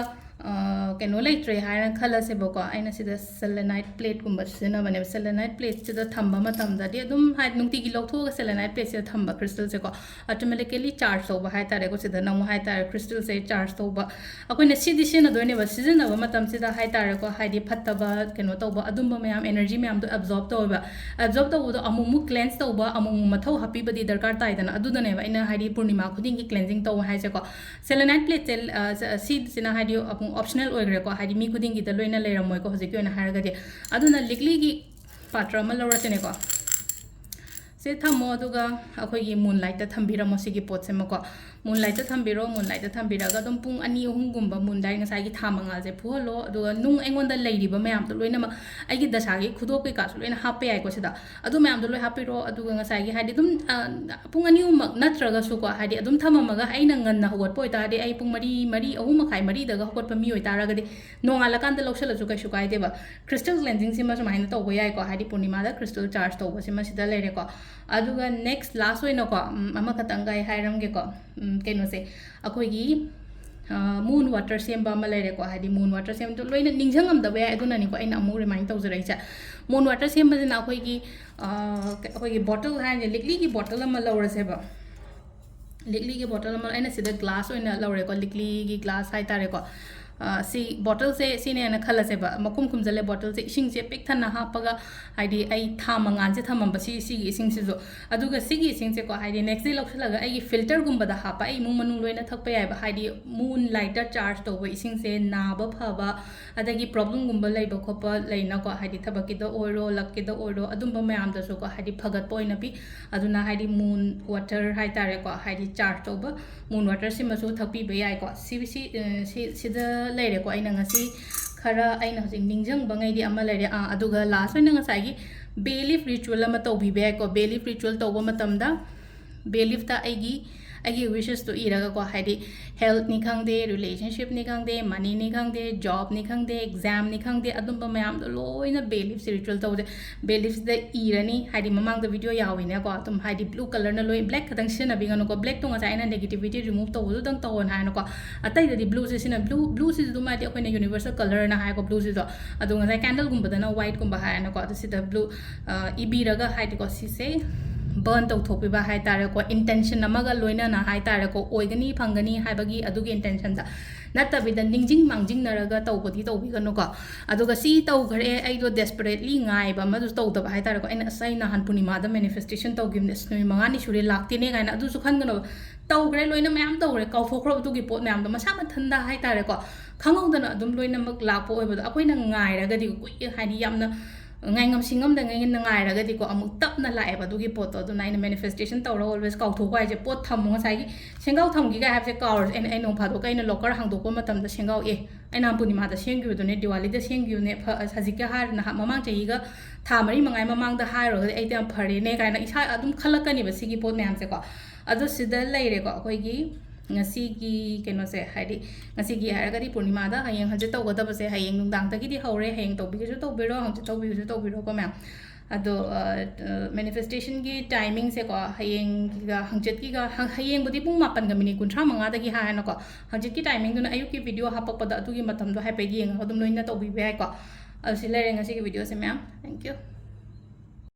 ꯀꯩꯅꯣ ꯂꯩꯇ꯭ꯔꯦ ꯍꯥꯏꯅ ꯈꯜꯂꯁꯦꯕꯀꯣ, ꯑꯩꯅ ꯁꯤꯗ selenite plateꯀꯨꯝꯕ ꯁꯤꯖꯤꯟꯅꯕꯅꯦꯕ꯫ Selenite plateꯁꯤꯗ ꯊꯝꯕ ꯃꯇꯝꯗꯗꯤ ꯑꯗꯨꯝ ꯍꯥꯏꯗꯤ ꯅꯨꯡꯇꯤꯒꯤ ꯂꯧꯊꯣꯛꯑꯒ selenite plateꯁꯤꯗ ꯊꯝꯕ crystalꯁꯦꯀꯣ, automatically charge ꯇꯧꯕ ꯍꯥꯏ ꯇꯥꯔꯦꯀꯣ꯫ ꯁꯤꯗ ꯅꯪꯉꯨ ꯍꯥꯏ ꯇꯥꯔꯦ, crystalꯁꯦ charge ꯇꯧꯕ꯫ ꯑꯩꯈꯣꯏꯅ ꯁꯤꯗꯤ ꯁꯤꯖꯤꯟꯅꯗꯣꯏꯅꯦꯕ, ꯁꯤꯖꯤꯟꯅꯕ ꯃꯇꯝꯁꯤꯗ ꯍꯥꯏ ꯇꯥꯔꯦꯀꯣ, ꯍꯥꯏꯗꯤ ꯐꯠꯇꯕ ꯀꯩꯅꯣ ꯇꯧꯕ ꯑꯗꯨꯝꯕ ꯃꯌꯥꯝ, energy ꯃꯌꯥꯝꯗꯣ absorb ꯇꯧꯋꯦꯕ꯫ Absorb ꯇꯧꯕꯗꯣ ꯑꯃꯨꯛꯃꯨꯛ cleanse ꯇꯧꯕ, ꯑꯃꯨꯛꯃꯨꯛ ꯃꯊꯧ ꯍꯥꯞꯄꯤꯕꯗꯤ ꯗꯔꯀꯥꯔ ꯇꯥꯏꯗꯅ꯫ ꯑꯗꯨꯗꯅꯦꯕ ꯑꯩꯅ ꯍꯥꯏꯗꯤ ꯄꯨꯔꯅꯤꯃꯥ ꯈꯨꯗꯤꯡꯒꯤ cleansing ꯇꯧ ꯍꯥꯏꯁꯦꯀꯣ꯫ Selenite plateꯁꯦ, ꯑ, ꯁ-, ꯁꯤꯁꯤꯅ ꯍꯥꯏꯗꯤ ꯑꯃꯨꯛ optional ꯑꯣꯏꯈ꯭ꯔꯦꯀꯣ, ꯍꯥꯏꯗꯤ ꯃꯤ ꯈꯨꯗꯤꯡꯒꯤꯗ ꯂꯣꯏꯅ ꯂꯩꯔꯝꯃꯣꯏꯀꯣ ꯍꯧꯖꯤꯛꯀꯤ ꯑꯣꯏꯅ ꯍꯥꯏꯔꯒꯗꯤ꯫ ꯑꯗꯨꯅ ꯂꯤꯛꯂꯤꯒꯤ ꯄꯥꯇ꯭ꯔ ꯑꯃ ꯂꯧꯔꯁꯤꯅꯦꯀꯣ꯫ ꯁꯤ ꯊꯝꯃꯣ, ꯑꯗꯨꯒ ꯑꯩꯈꯣꯏꯒꯤ moonlightꯇ ꯊꯝꯕꯤꯔꯝꯃꯣ ꯁꯤꯒꯤ ꯄꯣꯠꯁꯤꯃꯀꯣ꯫ Moonlightꯇ ꯊꯝꯕꯤꯔꯣ, moonlightꯇ ꯊꯝꯕꯤꯔꯒ ꯑꯗꯨꯝ ꯄꯨꯡ ꯑꯅꯤ ꯑꯍꯨꯝꯒꯨꯝꯕ moonlight ꯉꯁꯥꯏꯒꯤ ꯊꯥ ꯃꯉꯥꯜꯁꯦ ꯐꯨꯍꯜꯂꯣ, ꯑꯗꯨꯒ ꯅꯨꯡ ꯑꯩꯉꯣꯟꯗ ꯂꯩꯔꯤꯕ ꯃꯌꯥꯝꯗꯣ ꯂꯣꯏꯅꯃꯛ, ꯑꯩꯒꯤ ꯗꯁꯥꯒꯤ ꯈꯨꯗꯣꯞ ꯀꯩꯀꯥꯁꯨ ꯂꯣꯏꯅ ꯍꯥꯞꯄ ꯌꯥꯏꯀꯣ ꯁꯤꯗ꯫ ꯑꯗꯨ ꯃꯌꯥꯝꯗꯣ ꯂꯣꯏ ꯍꯥꯞꯄꯤꯔꯣ, ꯑꯗꯨꯒ ꯉꯁꯥꯏꯒꯤ ꯍꯥꯏꯗꯤ ꯑꯗꯨꯝ, ꯑ, ꯄꯨꯡ ꯑꯅꯤ ꯑꯍꯨꯝꯃꯛ ꯅꯠꯇ꯭ꯔꯒꯁꯨꯀꯣ, ꯍꯥꯏꯗꯤ ꯑꯗꯨꯝ ꯊꯝꯃꯝꯃꯒ ꯑꯩꯅ ꯉꯟꯅ ꯍꯧꯒꯠꯄ ꯑꯣꯏꯇꯥꯔꯗꯤ ꯑꯩ ꯄꯨꯡ ꯃꯔꯤ, ꯃꯔꯤ, ꯑꯍꯨꯝ ꯃꯈꯥꯏ, ꯃꯔꯤꯗꯒ ꯍꯧꯒꯠꯄ ꯃꯤ ꯑꯣꯏꯇꯥꯔꯒꯗꯤ ꯅꯣꯡꯉꯥꯜꯂꯀꯥꯟꯗ ꯂꯧꯁꯜꯂꯁꯨ ꯀꯩꯁꯨ ꯀꯥꯏꯗꯦꯕ꯫ Crystal cleansingꯁꯤꯃ ꯁꯨꯃꯥꯏꯅ ꯇꯧꯕ ꯌꯥꯏꯀꯣ, ꯍꯥꯏꯗꯤ ꯄꯨꯔꯅꯤꯃꯥꯗ crystal charge ꯇꯧꯕꯁꯤꯃ ꯁꯤꯗ ꯂꯩꯔꯦꯀꯣ꯫ ꯑꯗꯨꯒ next last ꯑꯣꯏꯅꯀꯣ, ꯎꯝ, ꯑꯃꯈꯛꯇꯪꯒ ꯑꯩ ꯍꯥꯏꯔꯝꯒꯦꯀꯣ, ꯎꯝ, ꯀꯩꯅꯣꯁꯦ, ꯑꯩꯈꯣꯏꯒꯤ, ꯑ, moon water ꯁꯦꯝꯕ ꯑꯃ ꯂꯩꯔꯦꯀꯣ, ꯍꯥꯏꯗꯤ moon water ꯁꯦꯝꯕꯗꯣ ꯂꯣꯏꯅ ꯅꯤꯡꯁꯤꯡꯉꯝꯗꯕ ꯌꯥꯏ, ꯑꯗꯨꯅꯅꯤꯀꯣ ꯑꯩꯅ ꯑꯃꯨꯛ remind ꯇꯧꯖꯔꯛꯏꯁꯦ꯫ Moon water ꯁꯦꯝꯕꯁꯤꯅ ꯑꯩꯈꯣꯏꯒꯤ, ꯑ, ꯑꯩꯈꯣꯏꯒꯤ bottle ꯍꯥꯏꯔꯤꯁꯦ, ꯂꯤꯛꯂꯤꯒꯤ bottle ꯑꯃ ꯂꯧꯔꯁꯦꯕ꯫ ꯂꯤꯛꯂꯤꯒꯤ bottle ꯑꯃ, ꯑꯩꯅ ꯁꯤꯗ glass ꯑꯣꯏꯅ ꯂꯧꯔꯦꯀꯣ, ꯂꯤꯛꯂꯤꯒꯤ glass ꯍꯥꯏꯇꯥꯔꯦꯀꯣ꯫ ꯑ, ꯁꯤ bottleꯁꯦ ꯁꯤꯅꯦꯅ ꯈꯜꯂꯁꯦꯕ, ꯃꯈꯨꯝ ꯈꯨꯝꯖꯤꯜꯂꯦ, bottleꯁꯦ ꯏꯁꯤꯡꯁꯦ ꯄꯤꯛ ꯊꯟꯅ ꯍꯥꯞꯄꯒ, ꯍꯥꯏꯗꯤ ꯑꯩ ꯊꯥ ꯃꯉꯥꯜꯁꯦ ꯊꯝꯃꯝꯕ ꯁꯤ, ꯁꯤꯒꯤ ꯏꯁꯤꯡꯁꯤꯁꯨ꯫ ꯑꯗꯨꯒ ꯁꯤꯒꯤ ꯏꯁꯤꯡꯁꯦꯀꯣ, ꯍꯥꯏꯗꯤ next day ꯂꯧꯁꯤꯜꯂꯒ ꯑꯩꯒꯤ filterꯒꯨꯝꯕꯗ ꯍꯥꯞꯄ, ꯑꯩ ꯏꯃꯨꯡ ꯃꯅꯨꯡ ꯂꯣꯏꯅ ꯊꯛꯄ ꯌꯥꯏꯕ꯫ ꯍꯥꯏꯗꯤ moonlightꯇ charge ꯇꯧꯕ ꯏꯁꯤꯡꯁꯦ ꯅꯥꯕ ꯐꯕ, ꯑꯗꯒꯤ problemꯒꯨꯝꯕ ꯂꯩꯕ ꯈꯣꯠꯄ ꯂꯩꯅꯀꯣ, ꯍꯥꯏꯗꯤ ꯊꯕꯛꯀꯤꯗ ꯑꯣꯏꯔꯣ, luckꯀꯤꯗ ꯑꯣꯏꯔꯣ, ꯑꯗꯨꯝꯕ ꯃꯌꯥꯝꯗꯁꯨꯀꯣ, ꯍꯥꯏꯗꯤ ꯐꯒꯠꯄ ꯑꯣꯏꯅ ꯄꯤ꯫ ꯑꯗꯨꯅ ꯍꯥꯏꯗꯤ moon water ꯍꯥꯏꯇꯥꯔꯦꯀꯣ, ꯍꯥꯏꯗꯤ charge ꯇꯧꯕ moon waterꯁꯤꯃꯁꯨ ꯊꯛꯄꯤꯕ ꯌꯥꯏꯀꯣ꯫ ꯁꯤ, ꯁꯤ, ꯑ, ꯁꯤ, ꯁꯤꯗ ꯂꯩꯔꯦꯀꯣ꯫ ꯑꯩꯅ ꯉꯁꯤ ꯈꯔ ꯑꯩꯅ ꯍꯧꯖꯤꯛ ꯅꯤꯡꯁꯤꯡꯕꯉꯩꯗꯤ ꯑꯃ ꯂꯩꯔꯦ꯫ ꯑꯥ, ꯑꯗꯨꯒ last ꯑꯣꯏꯅ ꯉꯁꯥꯏꯒꯤ bay leaf ritual ꯑꯃ ꯇꯧꯕꯤꯕ ꯌꯥꯏꯀꯣ꯫ Bay leaf ritual ꯇꯧꯕ ꯃꯇꯝꯗ bay leafꯇ ꯑꯩꯒꯤ, ꯑꯩꯒꯤ ꯋꯤꯁꯦꯁꯇꯣ ꯏꯔꯒꯀꯣ, ꯍꯥꯏꯗꯤ ꯍꯦꯜꯠꯅꯤ ꯈꯪꯗꯦ, ꯔꯤꯂꯦꯁꯟꯁꯤꯞꯅꯤ ꯈꯪꯗꯦ, ꯃꯅꯤꯅꯤ ꯈꯪꯗꯦ, ꯖꯣꯕꯅꯤ ꯈꯪꯗꯦ, ꯑꯦꯛꯖꯥꯝꯅꯤ ꯈꯪꯗꯦ, ꯑꯗꯨꯝꯕ ꯃꯌꯥꯝꯗꯣ ꯂꯣꯏꯅ ꯕꯦ ꯂꯤꯐꯁꯦ ꯔꯤꯆꯨꯋꯦꯜ ꯇꯧꯁꯦ꯫ ꯕꯦ ꯂꯤꯐꯁꯤꯗ ꯏꯔꯅꯤ, ꯍꯥꯏꯗꯤ ꯃꯃꯥꯡꯗ ꯚꯤꯗꯤꯑꯣ ꯌꯥꯎꯋꯤꯅꯦꯀꯣ, ꯑꯗꯨꯝ ꯍꯥꯏꯗꯤ ꯕ꯭ꯂꯨ ꯀꯂꯔꯅ ꯂꯣꯏ, ꯕ꯭ꯂꯦꯛ ꯈꯛꯇꯪ ꯁꯤꯖꯤꯟꯅꯕꯤꯒꯅꯨꯀꯣ, ꯕ꯭ꯂꯦꯛꯇꯣ ꯉꯁꯥꯏ ꯑꯩꯅ ꯅꯦꯒꯦꯇꯤꯚꯤꯇꯤ ꯔꯤꯃꯨꯚ ꯇꯧꯕꯗꯨꯗꯪ ꯇꯧꯋꯣꯅ ꯍꯥꯏꯅꯀꯣ꯫ ꯑꯇꯩꯗꯗꯤ ꯕ꯭ꯂꯨꯁꯦ ꯁꯤꯖꯤꯟꯅ, ꯕ꯭ꯂꯨ, ꯕ꯭ꯂꯨꯁꯤꯁꯨ ꯑꯗꯨꯝ ꯍꯥꯏꯗꯤ ꯑꯩꯈꯣꯏꯅ ꯌꯨꯅꯤꯚꯔꯁꯦꯜ ꯀꯂꯔꯅ ꯍꯥꯏꯀꯣ ꯕ꯭ꯂꯨꯁꯤꯁꯨ꯫ ꯑꯗꯣ ꯉꯁꯥꯏ ꯀꯦꯟꯗꯜꯒꯨꯝꯕꯗꯅ ꯋꯥꯏꯠꯀꯨꯝꯕ ꯍꯥꯏꯔꯅꯀꯣ, ꯑꯗꯣ ꯁꯤꯗ ꯕ꯭ꯂꯨ ꯏꯕꯤꯔꯒ ꯍꯥꯏꯗꯤꯀꯣ, ꯁꯤꯁꯦ ꯕꯔꯟ ꯇꯧꯊꯣꯛꯄꯤꯕ ꯍꯥꯏ ꯇꯥꯔꯦꯀꯣ, ꯏꯟꯇꯦꯟꯁꯟ ꯑꯃꯒ ꯂꯣꯏꯅꯅ ꯍꯥꯏ ꯇꯥꯔꯦꯀꯣ, ꯑꯣꯏꯒꯅꯤ ꯐꯪꯒꯅꯤ ꯍꯥꯏꯕꯒꯤ ꯑꯗꯨꯒꯤ ꯏꯟꯇꯦꯟꯁꯟꯗ ꯅꯠꯇꯕꯤꯗ ꯅꯤꯡꯁꯤꯡ ꯃꯥꯡꯖꯤꯡꯅꯔꯒ ꯇꯧꯕꯗꯤ ꯇꯧꯕꯤꯒꯅꯨꯀꯣ꯫ ꯑꯗꯨꯒ ꯁꯤ ꯇꯧꯈ꯭ꯔꯦ, ꯑꯩꯗꯣ ꯗꯦꯁꯄꯔꯦꯠꯂꯤ ꯉꯥꯏꯕ ꯑꯃꯁꯨ ꯇꯧꯗꯕ ꯍꯥꯏ ꯇꯥꯔꯦꯀꯣ꯫ ꯑꯩꯅ, "ꯑꯁ, ꯑꯩ ꯅꯍꯥꯟ ꯄꯨꯔꯅꯤꯃꯥꯗ ꯃꯦꯅꯤꯐꯦꯁꯇꯦꯁꯟ ꯇꯧꯈꯤꯕꯅꯦ, ꯑꯁ, ꯅꯨꯃꯤꯠ ꯃꯉꯥꯅꯤ ꯁꯨꯔꯦ ꯂꯥꯛꯇꯦꯅꯦ" ꯀꯥꯏꯅ ꯑꯗꯨꯁꯨ ꯈꯟꯒꯅꯣꯕ꯫ ꯇꯧꯈ꯭ꯔꯦ, ꯂꯣꯏꯅ ꯃꯌꯥꯝ ꯇꯧꯈ꯭ꯔꯦ, ꯀꯥꯎꯊꯣꯛꯈ꯭ꯔꯕ ꯑꯗꯨꯒꯤ ꯄꯣꯠ ꯃꯌꯥꯝꯗꯣ ꯃꯁꯥ ꯃꯊꯟꯇ ꯍꯥꯏ ꯇꯥꯔꯦꯀꯣ꯫ ꯈꯪꯍꯧꯗꯅ ꯑꯗꯨꯝ ꯂꯣꯏꯅꯃꯛ ꯂꯥꯛꯄ ꯑꯣꯏꯕꯗꯣ, ꯑꯩꯈꯣꯏꯅ ꯉꯥꯏꯔꯒꯗꯤ ꯀꯨꯏ-, ꯍꯥꯏꯗꯤ ꯌꯥꯝꯅ ꯉꯥꯏꯉꯝ ꯁꯤꯡꯉꯝꯗꯉꯩꯅ ꯉꯥꯏꯔꯒꯗꯤꯀꯣ, ꯑꯃꯨꯛ ꯇꯞꯅ ꯂꯥꯛꯑꯦꯕ ꯑꯗꯨꯒꯤ ꯄꯣꯠꯇꯣ꯫ ꯑꯗꯨꯅ ꯑꯩꯅ ꯃꯦꯅꯤꯐꯦꯁꯇꯦꯁꯟ ꯇꯧꯔꯒ ꯑꯣꯜꯋꯦꯁ ꯀꯥꯎꯊꯣꯛꯄ ꯍꯥꯏꯁꯦ, ꯄꯣꯠ ꯊꯝꯃꯣ, ꯉꯁꯥꯏꯒꯤ ꯁꯦꯡꯒꯥꯎ ꯊꯝꯈꯤꯒ ꯍꯥꯏꯕꯁꯦ ꯀꯥꯎꯔꯁꯦ꯫ ꯑꯩꯅ, ꯑꯩ ꯅꯣꯡ ꯐꯥꯗꯣꯛꯀ ꯑꯩꯅ ꯂꯣꯀꯔ ꯍꯥꯡꯗꯣꯛꯄ ꯃꯇꯝꯗ ꯁꯦꯡꯒꯥꯎ, "ꯑꯦ, ꯑꯩ ꯅꯍꯥꯟ ꯄꯨꯔꯅꯤꯃꯥꯗ ꯁꯦꯝꯈꯤꯕꯗꯨꯅꯦ, ꯗꯤꯋꯥꯂꯤꯗ ꯁꯦꯝꯈꯤꯕꯅꯦ", ꯐ-, ꯍꯧꯖꯤꯛꯀ ꯍꯥꯏꯔ ꯅꯍꯥꯟ ꯃꯃꯥꯡ ꯆꯍꯤꯒ ꯊꯥ ꯃꯔꯤ ꯃꯉꯥꯒꯤ ꯃꯃꯥꯡꯗ ꯍꯥꯏꯔꯨꯔꯒꯗꯤ ꯑꯩꯗꯤ ꯌꯥꯝ ꯐꯔꯦꯅꯦ ꯀꯥꯏꯅ ꯏꯁꯥ ꯑꯗꯨꯝ ꯈꯜꯂꯛꯀꯅꯦꯕ ꯁꯤꯒꯤ ꯄꯣꯠ ꯃꯌꯥꯝꯁꯦꯀꯣ꯫ ꯑꯗꯣ ꯁꯤꯗ ꯂꯩꯔꯦꯀꯣ ꯑꯩꯈꯣꯏꯒꯤ ꯉꯁꯤꯒꯤ ꯀꯩꯅꯣꯁꯦ, ꯍꯥꯏꯗꯤ ꯉꯁꯤꯒꯤ ꯍꯥꯏꯔꯒꯗꯤ ꯄꯨꯔꯅꯤꯃꯥꯗ, ꯍꯌꯦꯡ ꯍꯪꯆꯤꯠ ꯇꯧꯒꯗꯕꯁꯦ, ꯍꯌꯦꯡ ꯅꯨꯡꯗꯥꯡꯗꯒꯤꯗꯤ ꯍꯧꯔꯦ, ꯍꯌꯦꯡ ꯇꯧꯕꯤꯒꯦꯁꯨ ꯇꯧꯕꯤꯔꯣ, ꯍꯪꯆꯤꯠ ꯇꯧꯕꯤꯒꯦꯁꯨ ꯇꯧꯕꯤꯔꯣꯀꯣ ꯃꯌꯥꯝ꯫ ꯑꯗꯣ, ꯑ, ꯑ, ꯃꯦꯅꯤꯐꯦꯁꯇꯦꯁꯟꯒꯤ ꯇꯥꯏꯃꯤꯡꯁꯦꯀꯣ, ꯍꯌꯦꯡꯒꯤꯒ ꯍꯪꯆꯤꯠꯀꯤꯒ, ꯍ-, ꯍꯌꯦꯡꯕꯨꯗꯤ ꯄꯨꯡ ꯃꯥꯄꯟꯒ ꯃꯤꯅꯤꯠ ꯀꯨꯟꯊ꯭ꯔꯥ ꯃꯉꯥꯗꯒꯤ ꯍꯥꯏꯔꯅꯀꯣ, ꯍꯪꯆꯤꯠꯀꯤ ꯇꯥꯏꯃꯤꯡꯗꯨꯅ ꯑꯌꯨꯛꯀꯤ ꯚꯤꯗꯤꯑꯣ ꯍꯥꯞꯄꯛꯄꯗ ꯑꯗꯨꯒꯤ ꯃꯇꯝꯗꯣ ꯍꯥꯏꯐꯦꯠ ꯌꯦꯡꯉꯒ ꯑꯗꯨꯝ ꯂꯣꯏꯅ ꯇꯧꯕꯤꯕ ꯌꯥꯏꯀꯣ꯫ ꯑꯗꯨ ꯁꯤ ꯂꯩꯔꯦ ꯉꯁꯤꯒꯤ ꯚꯤꯗꯤꯑꯣꯁꯦ ꯃꯌꯥꯝ꯫ Thank you.